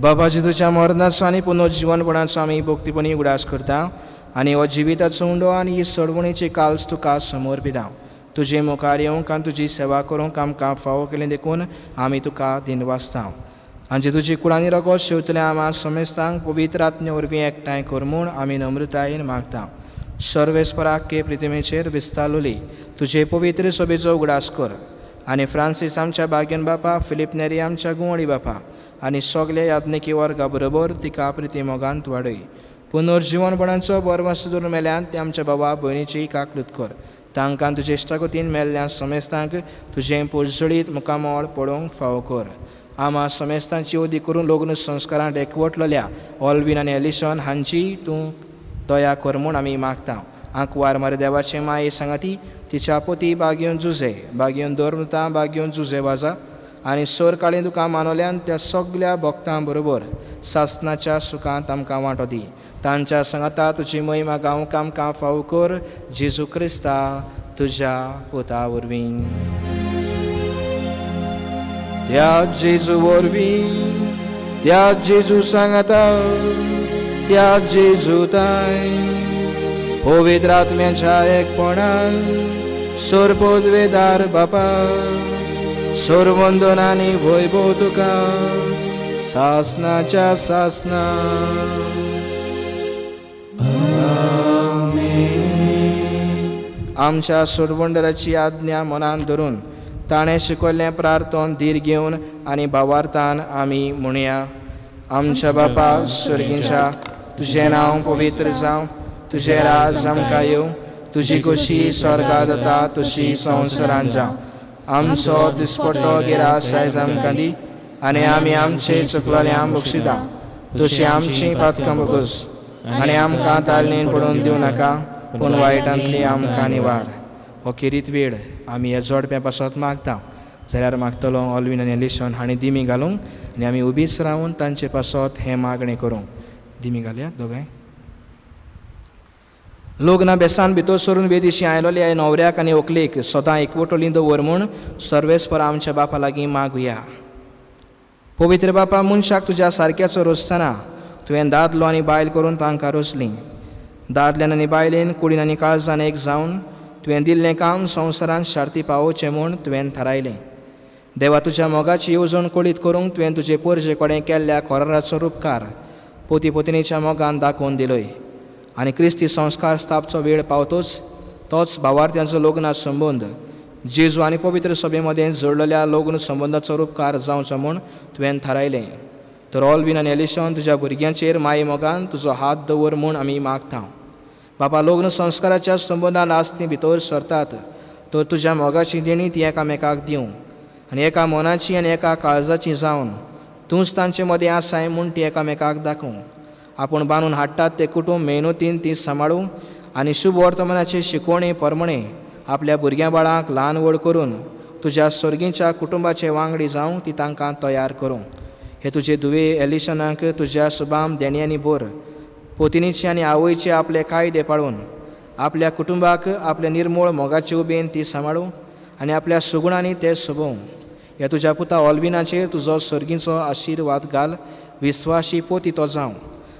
बाबा जेजूच्या मरणाचो आनी पुनर्जिवनपणाचो आमी भक्तीपणी उगडास करता आनी हो जिविताचो उंडो आनी ही सोडवणेची काल्स तुका समर्पिता. तुजे मुखार येवंक आनी तुजी सेवा करूंक आमकां फावो केली देखून आमी तुका दिनवासता. आनी तुजी कुळांनी रगत शेवतल्या आमा समेस्तांक पवित्र आत्म्या वरवीं एकठांय कर म्हूण आमी नम्रतायेन मागता. सर्वेस्पराक के प्रितिमेचेर विस्तारलोली तुजे पवित्र सभेचो उगडास कर आनी फ्रांसीस आमच्या बागेन बापा, फिलीप नेरी आमच्या गुंवडी बापा आनी सगल्या याज्ञिकी वर्गा बरोबर तिका प्रिती मोगांत वाडय. पुनर्जिवनपणाचो बरमास धरून मेल्यान ते आमच्या बाबा भयणीची काकलूत कर. तांकां तुजे इश्टागतीन मेल्ल्या समेस्तांक तुजें पोरजळीत मुखामळ पळोवंक फावो कर. आमा समेस्तांची ओदी करून लग्न संस्कारांत एकवटलेल्या ऑलवीन आनी एलिसन हांची तूं दया कर म्हूण आमी मागता. आंकवार मारे देवाचे माये सांगाती तिच्या पोती बागेवन जुजे बागेवन दवरता बागेवन जुजे वाजा आनी सोर काळी तुका मानवल्यान त्या सगल्या भक्तां बरोबर सासनाच्या सुखांत आमकां वांटो दी. तांच्या सांगाता तुजी महिमा गावंक आमकां फावो कर जेजू क्रिस्ता तुज्या पुता वरवीं. त्या जेजू वरवीं, त्या जेजू सांगाता, त्या जेजू ताय पवित्र आत्म्याच्या एकपणान सोरपोदवेदार बापा सोरवंदन आनी वैभव तुका सासनाच्या सासना. आमच्या सोरवंडराची आज्ञा मनान धरून ताणें शिकयल्लें प्रार्थन धीर घेवन आनी भावार्थान आमी म्हणया. आमच्या बापा सर्गींच्या, तुजें नांव पवित्र जावं, तुजें राज आमकां येवं, तुजी खोशी स्वर्गा जाता तशी संवसारान जावं. आमचो दिसपट्टो गिरास आयज आमकां दी आनी आमी आमचे चुकलेल्यांक बक्षिता तशी आमची पातकां बगस आनी आमकां तालनेन पडून दिवं नाका पूण वायटांतली आमकां निवार. हो खेरीत वेळ आमी ह्या जोडप्या पासत मागता जाल्यार मागतलो ऑलवीन आनी एलिशन हांणी दिमी घालूंक आनी आमी उबीच रावन तांचे पासत हें मागणें करूंक. दिमी घालया दोगांय. लग्ना बेसान भितर सरून वेदिशी आयलोले न्हवऱ्याक आनी व्हंकलेक सदां एकवटोली दवर म्हूण सर्वेस्पर आमच्या बापा लागीं मागुया. पवित्र बापा, मनशाक तुज्या सारक्याचो रोसतना तुवें दादलो आनी बायल करून तांकां रोसलीं. दादल्यान आनी बायलेन कुडीन आनी काळजान एक जावन तुवें दिल्लें काम संवसारांत शार्ती पावोवचें म्हूण तुवें थारायलें. देवा, तुज्या मोगाची येवजण कळीत करूंक तुवें तुजे पोरजे कडेन केल्ल्या कराराचो रुपकार पोती पोतिनीच्या मोगान दाखोवन दिलोय आनी क्रिस्ती संस्कार स्थापचो वेळ पावतोच तोच भावार्थ्यांचो लग्ना संबंद जेजू आनी पवित्र सभे मदें जोडलेल्या लग्न संबंदाचो रुपकार जावचो म्हूण तुवें थारायलें. तर ऑलवीन आनी एलिशन तुज्या भुरग्यांचेर माये मोगान तुजो हात दवर म्हूण आमी मागता. बापा, लग्न संस्काराच्या संबंदान आज तीं भितर सरतात तर तुज्या मोगाची देणी ती एकामेकाक दिवं आनी एका मनाची आनी एका काळजाची जावन तूंच तांचे मदें आसाय म्हूण ती एकामेकाक दाखोवं. आपूण बांदून हाडटात ते कुटूंब मेहनतीन ती सांबाळूं आनी शुभ वर्तमानाचे शिकवणे परमणे आपल्या भुरग्यां बाळांक ल्हान व्हड करून तुज्या सर्गीच्या कुटुंबाचे वांगडी जावंक ती तांकां तयार करूं. हे तुजे धुवे एलिशनाक तुज्या सुबाम देण्यांनी भर. पोतिनीचे आनी आवयचे आपले कायदे पाळून आपल्या कुटुंबाक आपल्या निर्मोळ मोगाचे उबेन ती सांबाळूं आनी आपल्या सुगुणांनी ते सोबोवं. ह्या तुज्या पुता ऑलविनाचेर तुजो सर्गीचो आशिर्वाद घाल. विस्वाशी पोती तो जावं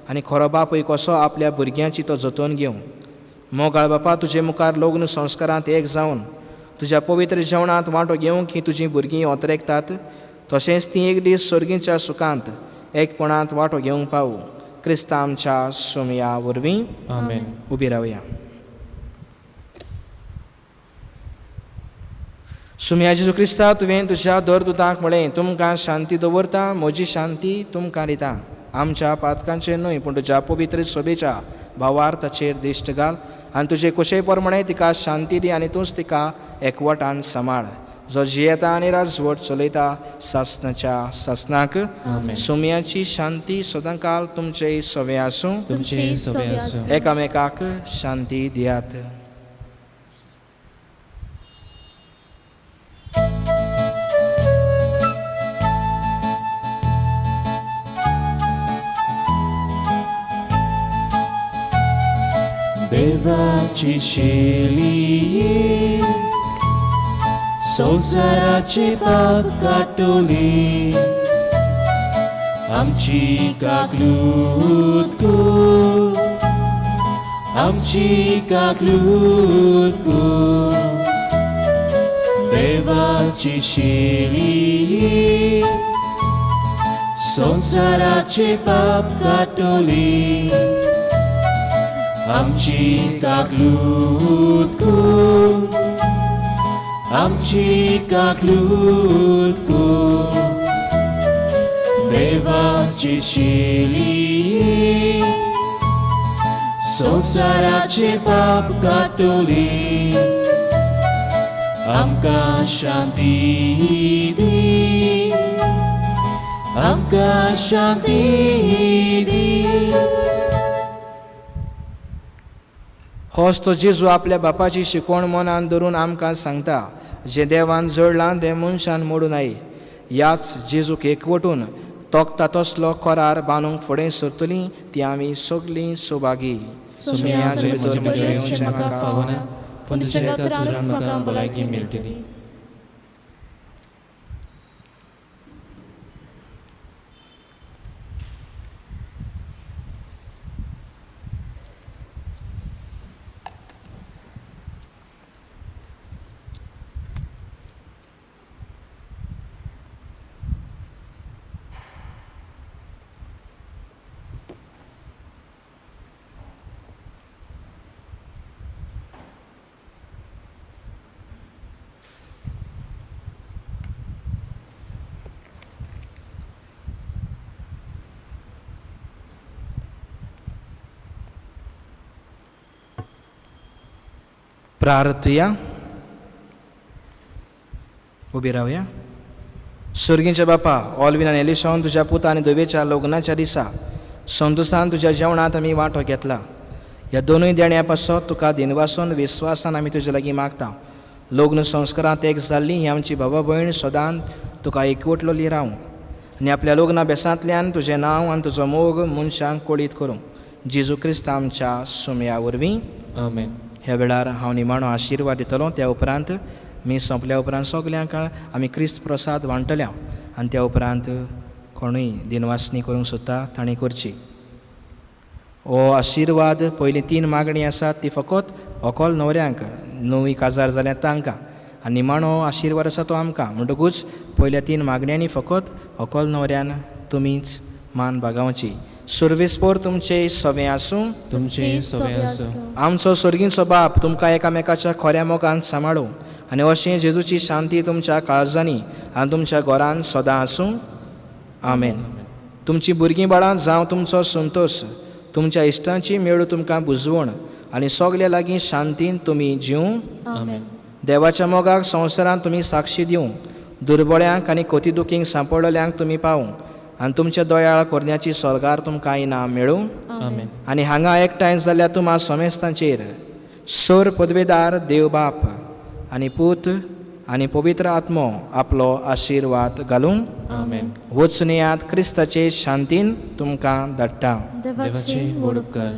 आनी खरो बापूय कसो आपल्या भुरग्यांची तो जतोवन घेवं. मोगाळ बापा, तुजे मुखार लग्न संस्कारांत एक जावन तुज्या पवित्र जेवणांत वांटो घेवंक ही तुजीं भुरगीं ओतरेकतात तशेंच तीं एक दीस सर्गीच्या सुखांत एकपणांत वांटो घेवंक पावूं. क्रिस्ता आमच्या सोमया वरवीं. आमेन. उबी रावया. सुमया जेजू क्रिस्ता, तुवें तुज्या दरदुतांक म्हळें, तुमकां शांती दवरता, म्हजी शांती तुमकां दिता. आमच्या पातकांचेर न्हय पूण तुज्या पवित्र सभेच्या भावार्थाचेर दिश्ट घाल आनी तुजे कुशे प्रमाणे तिका शांती दी आनी तूंच तिका एकवटान सांबाळ, जो जियेता आनी राजवट चलयता सासनाच्या सासनाक. सुमयाची शांती सदांकाल तुमचे सवे आसूं. तुमचे सवे आसूं. एकामेकाक शांती दियात. देवाची शेली संवसाराचे पाप काटोली, आमची काकलूत कर, आमची काकलूत कर. देवाची शिली संवसाराचे पाप काटोली आमची काकलूत कूर आमची काकलूत कूर देवाची शिली संवसाराचे पाप काटोली आमकां शांती दी आमकां शांती दी. होच तो जेजू आपल्या बापाची शिकवण मनान धरून आमकां सांगता, जें देवान जोडलां तें मनशान मोडूं नये. ह्याच जेजूक एकवटून तोखता तसलो करार बांदूंक फुडें सरतलीं ती आमी सगलीं सौभागी. सुम्या म्हज्या म्हज्या येवचें म्हाका फावना, पूण तुज्या एका उतरान म्हाका भलायकी मेळटली. प्रार्थुया. उबी रावया. सर्गींच्या बापा, ऑलवीन आनी एलिशान तुज्या पुता आनी धुवेच्या लग्नाच्या दिसा संतोसान तुज्या जेवणांत आमी वांटो घेतला. ह्या दोनूय देण्या पासत तुका दिनवासून विस्वासान आमी तुजे लागीं मागता. लग्न संस्कारांत एक जाल्ली ही आमची भावा भयण सदांच तुका एकवटलोली रावूं आनी आपल्या लग्ना बेसांतल्यान तुजें नांव आनी तुजो मोग मनशांक कळीत करूं. जेजू क्रिस्त आमच्या सुमया वरवीं. आमेन. ह्या वेळार हांव निमाणो आशिर्वाद दितलो. त्या उपरांत मी सोंपल्या उपरांत सगल्यांक आमी क्रिस्त प्रसाद वांटल्या आनी त्या उपरांत कोणूय दिनवासनी करूंक सोदता तांणी करची. हो आशिर्वाद पयलीं 3 मागणी आसात ती फकत अकल न्हवऱ्यांक, नवी काजार जाल्यार तांकां, आनी निमाणो आशिर्वाद आसा तो आमकां. म्हणटकूच पयल्या 3 मागण्यांनी फकत अकल न्हवऱ्यान तुमीच मान बागावची. सुर्वेस्पोर तुमचे सवें आसूं, तुमचे सवें आसूं. आमचो सर्गींचो बाप तुमकां एकामेकाच्या खऱ्या मोगान सांबाळूं आनी अशें जेजूची शांती तुमच्या काळजांनी आनी तुमच्या घरान सदां आसूं. आमेन. तुमची भुरगीं बाळां जावं तुमचो संतोश, तुमच्या इश्टांची मेळूं तुमकां बुजवण आनी सगल्या लागीं शांतीन तुमी जिवूं. आमेन. देवाच्या मोगाक संवसारांत तुमी साक्षी दिवं, दुर्बळ्यांक आनी कोती दुखींक सांपडलेल्यांक तुमी पावूं आनी तुमच्या दयाळ करण्याची स्वर्गार तुमकां इनाम मेळूं. आमेन. आनी हांगा एकठांय जाल्ल्या तुमा समेस्तांचेर सोर पदवेदार देव बाप आनी पूत आनी पवित्र आत्मो आपलो आशिर्वाद घालूं. आमेन. वचुनयात क्रिस्ताचे शांतीन तुमकां धाडटा. देवाचे व्हड उपकार.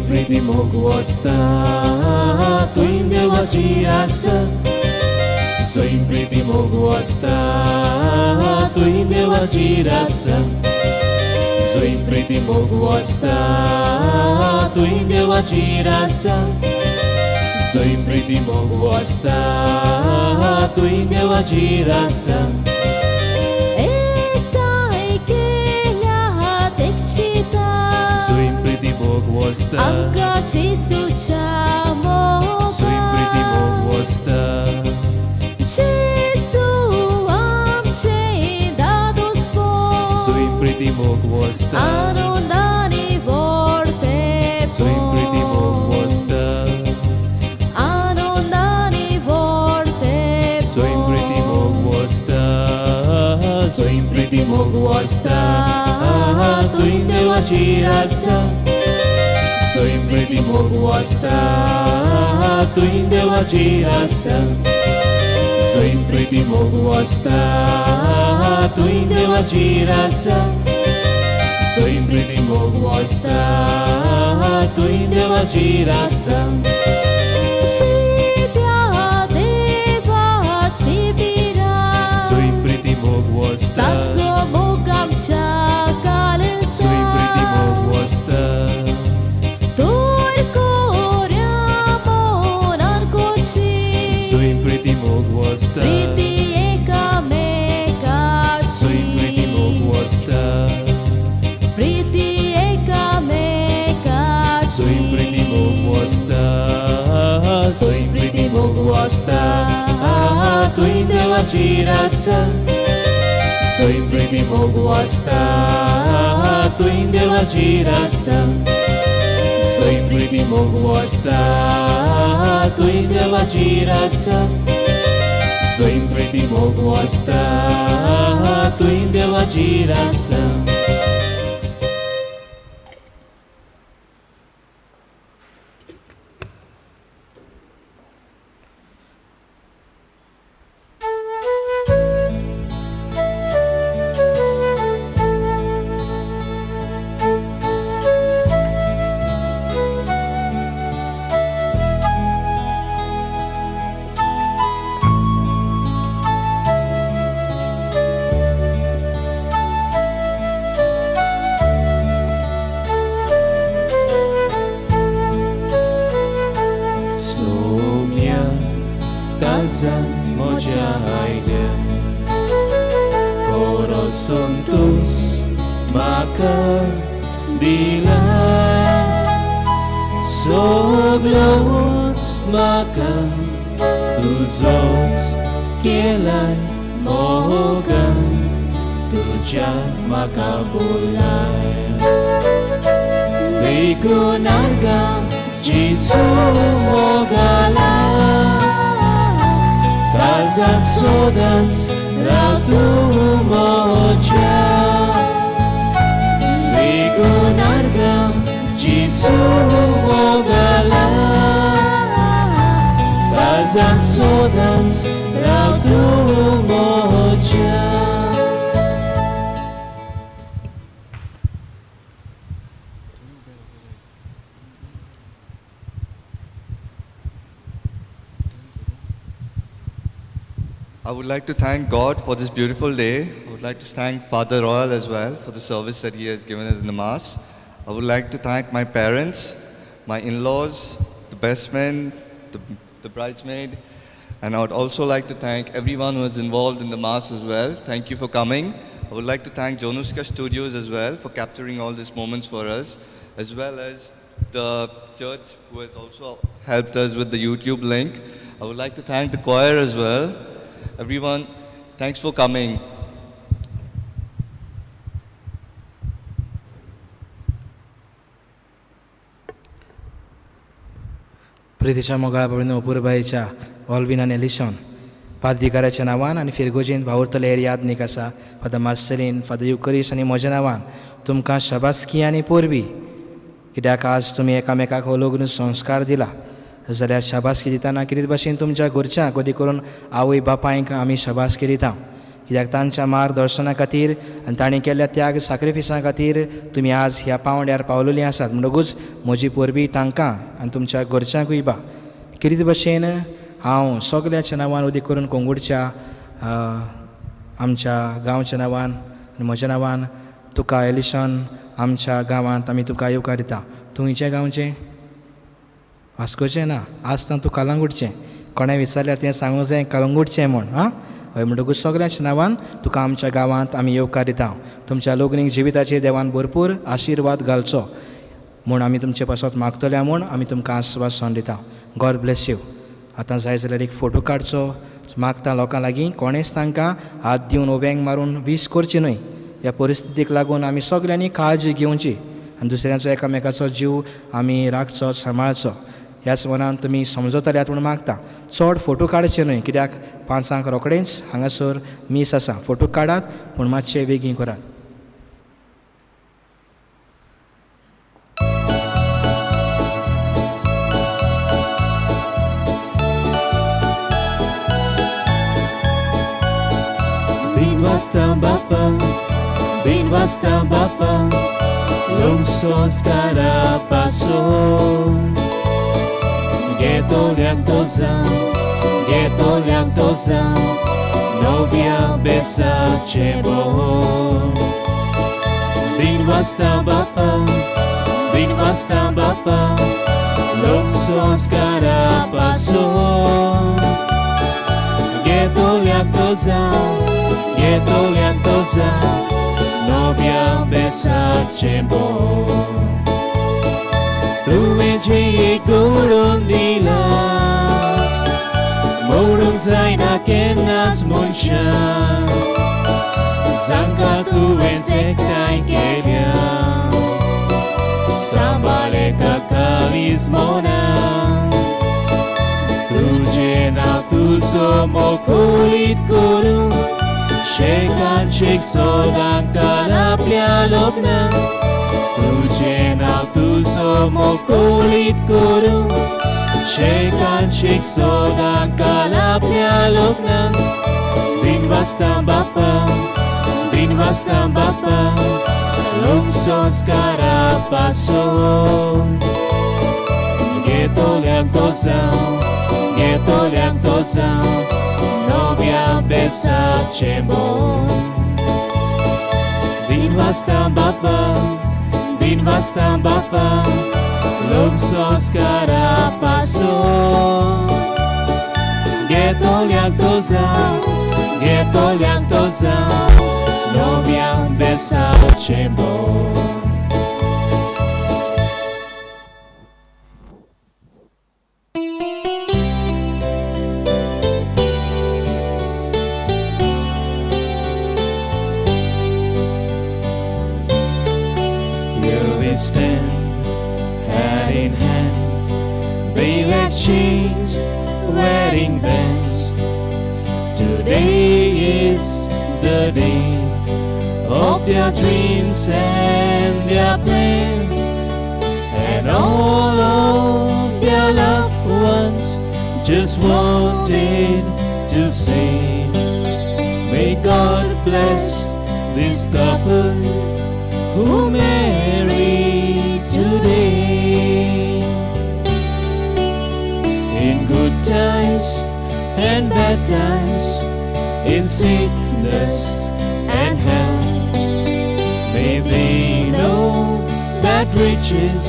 प्रीती मोग वचता तुंय देवाची रास, स्वयं प्रीती मोग वचता तुंय देवाची रास, स्वयं प्रीती मोग वचता तुंय देवाची रास, स्वयं प्रीती मोग वचता तुंय देवाची रास. आमकां जेजूच्या मोगान, जेजू आमचें दादोसपण, आनंदानी व्हडतेपण, आनंदानी व्हडतेपण. सैम प्रिती मोग वाचता तुंय देवाची रासा सैम प्रिती मोग वाचता तुंय देवाची रासा सैम प्रिती मोग वाचता तुंय देवाची रासा सैम प्रिती मोग वाचता तुंय देवाची रासा जिव्या देवाची बिरां सैम प्रिती मोग वाचता ताचो मोग आमच्या सैम प्रिती काळजांत मोग वाचता दूर कोऱ्या मोनान कोची सैम प्रिती मोग वाचता प्रीती एकामेकाची सैम प्रिती मोग वाचता प्रीती एकामेकाची सैम प्रिती मोग वाचता सैम प्रिती मोग वाचता तुंय देवाची रासा सैम प्रिती मोग वाचता तुंय देवाची रासा सैम प्रिती मोग वाचता तुंय देवाची रासा सैम प्रिती मोग वाचता तुंय देवाची रासा. सोम्या काळजान म्हज्या आयल्या बरो संतोस म्हाका दिला सगलोच म्हाका तुजोच केलाय मोगान तुज्या म्हाका बोलाय देखून आर्गां जेजू मोगाला काळजांत सदांच राव तूं म्हज्या देखून आर्गां जेजू मोगाला काळजांत सदांच राव तूं म्हज्या. I would like to thank God for this beautiful day. I would like to thank Father Royal as well for the service that he has given us in the Mass. I would like to thank my parents, my in laws, the best man, the bridesmaid, and I would also like to thank everyone who is involved in the Mass as well. Thank you for coming. I would like to thank Jonuska Studios as well for capturing all these moments for us, as well as the church who has also helped us with the YouTube link. I would like to thank the choir as well. Everyone, thanks for coming. प्रितीच्या मोगाळ बाबा अपुरबायेच्या ऑलविन आनी एलिशन पादविकाराच्या नांवान आनी फिरगोजेंत वावुरतले हेर यादनीक आसा father Marceline, father युकरीस आनी म्हज्या नांवान तुमकां शाबासकी आनी परबीं, कित्याक आज तुमी एकामेकाक हो लग्न संस्कार दिला. जाल्यार शाबासकी दितना कितें भाशेन तुमच्या घरच्यांक अदी करून आवय बापायक आमी शाबासकी दिता, कित्याक तांच्या मार्गदर्शना खातीर आनी तांणी केल्ल्या त्याग साक्रिफिसां खातीर तुमी आज ह्या पांवड्यार पावलेलीं आसात. म्हणटकूच म्हजी परबी तांकां आनी तुमच्या घरच्यांकूय बा. कितें भशेन हांव सगळ्याच्या नांवान उदीक करून कोंगुडच्या आमच्या गांवच्या नांवान आनी म्हज्या नांवान तुका एलिशन आमच्या गांवांत आमी तुका येवकार दिता. तूं खंयच्या गांवचें? वास्कोचें ना आसतना तूं कलंगूटचें. कोणें विचारल्यार तुवें सांगूंक जाय कलंगूटचें म्हूण. आं हय, म्हणटकूच सगळ्यांच्या नांवान तुका आमच्या गांवांत आमी येवकार दिता. तुमच्या लग्नीक जिविताचेर देवान भरपूर आशिर्वाद घालचो म्हूण आमी तुमचे पासत मागतले म्हूण आमी तुमकां आस्वासन दिता. गॉड ब्लेस you. आतां जाय जाल्यार एक फोटो काडचो. मागता लोकां लागीं कोणेंच तांकां हात दिवन वेंग मारून वीस करची न्हय. ह्या परिस्थितीक लागून आमी सगल्यांनी काळजी घेवची आनी दुसऱ्यांचो एकामेकाचो जीव आमी राखचो, सांबाळचो. ह्याच मनान तुमी समजतल्यात म्हूण मागता. चड फोटो काडचे न्हय, कित्याक 5 रोखडेंच हांगासर मीस आसा. फोटो काडात पूण मातशे बेगीन करात. Bin wasta bapa, long संस्कारा पासून घेतोल्याक तोजा, नव्या बेसाचे बोल. Bin wasta bapa, long संस्कारा पासून घेतोल्याक तोजा, नव्या बेसाचे बोल. तुवें जें घडोवन दिलां मोडूंक जायना केन्नाच मनशान, जांकां तुवें एकठांय केल्या सांबाळ एका काळीज मना. तुजें नांव तुजो मोग करूं शेकान शेक सदां काल आपल्या लग्नाक. तुजें नांव तुजो मोग करूं शेकान शेक सदां काल आपल्या लग्नाक. दिन वाजता बापा, लोक संस्कारा पासून घेतोल्याक तोजा, नव्या बेसाचे मोल. दिन वाजता बापा, लोक संस्कारा पासून घेतोल्याक तोजा, नव्या बेसाचे मोल. Here we stand, hand in hand. They exchange wedding bands. Today is the day of their dreams and their plans, and all of their loved ones just wanted to say, may God bless this couple who married today. In good times and bad times, in sickness and health, may they know that riches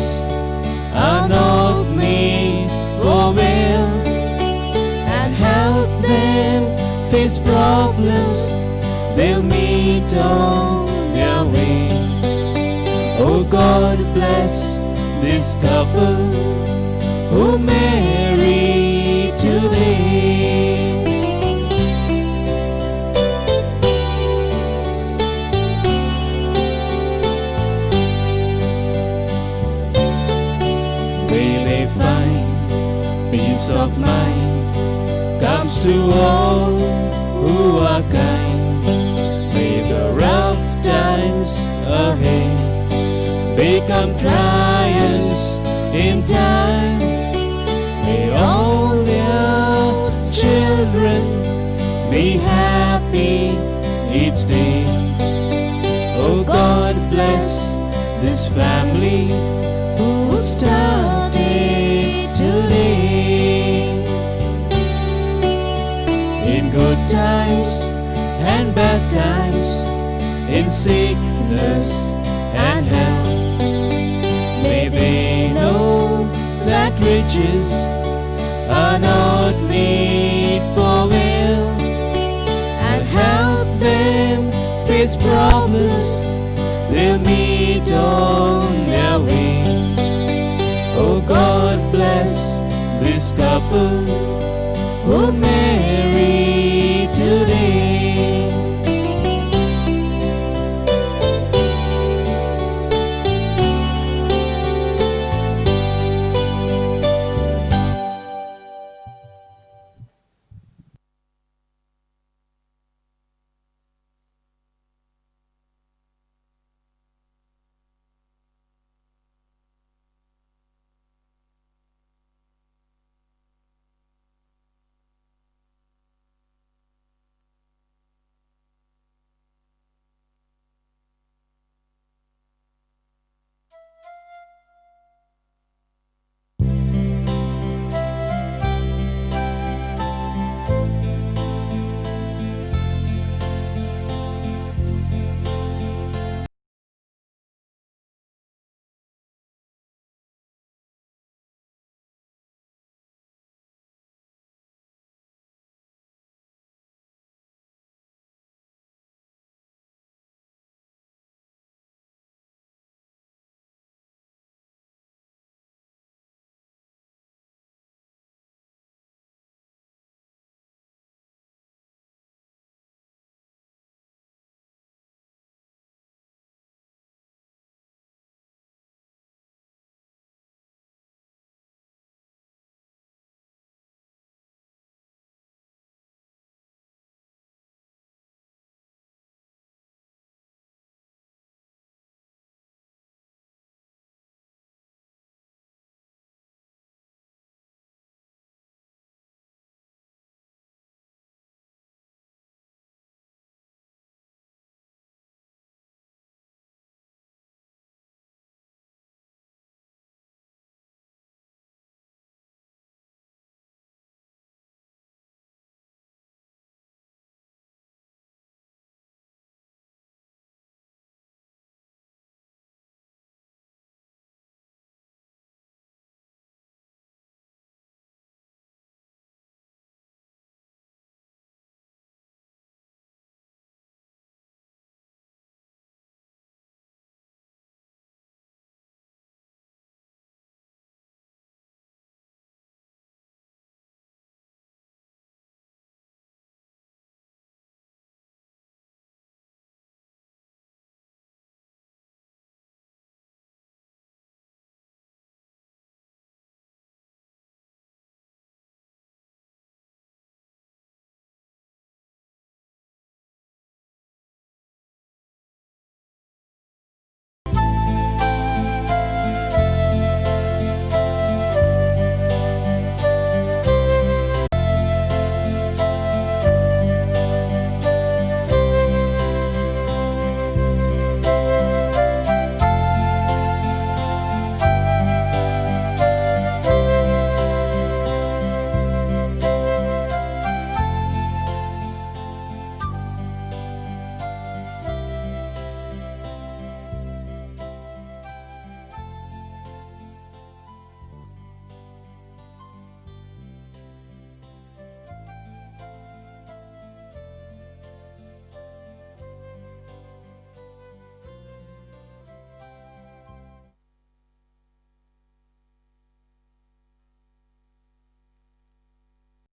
are not need for wealth, and help them face problems they'll meet on their way. Oh God bless this couple who married today. May they find peace of mind comes to all who are kind. May the rough times ahead become triumphs in time. May all their children be happy each day. Oh God bless this family who started today. In good times and bad times, in sickness and health, may they know that riches are not need for wealth, and help them face problems they'll meet on their way. Oh God bless this couple who married today.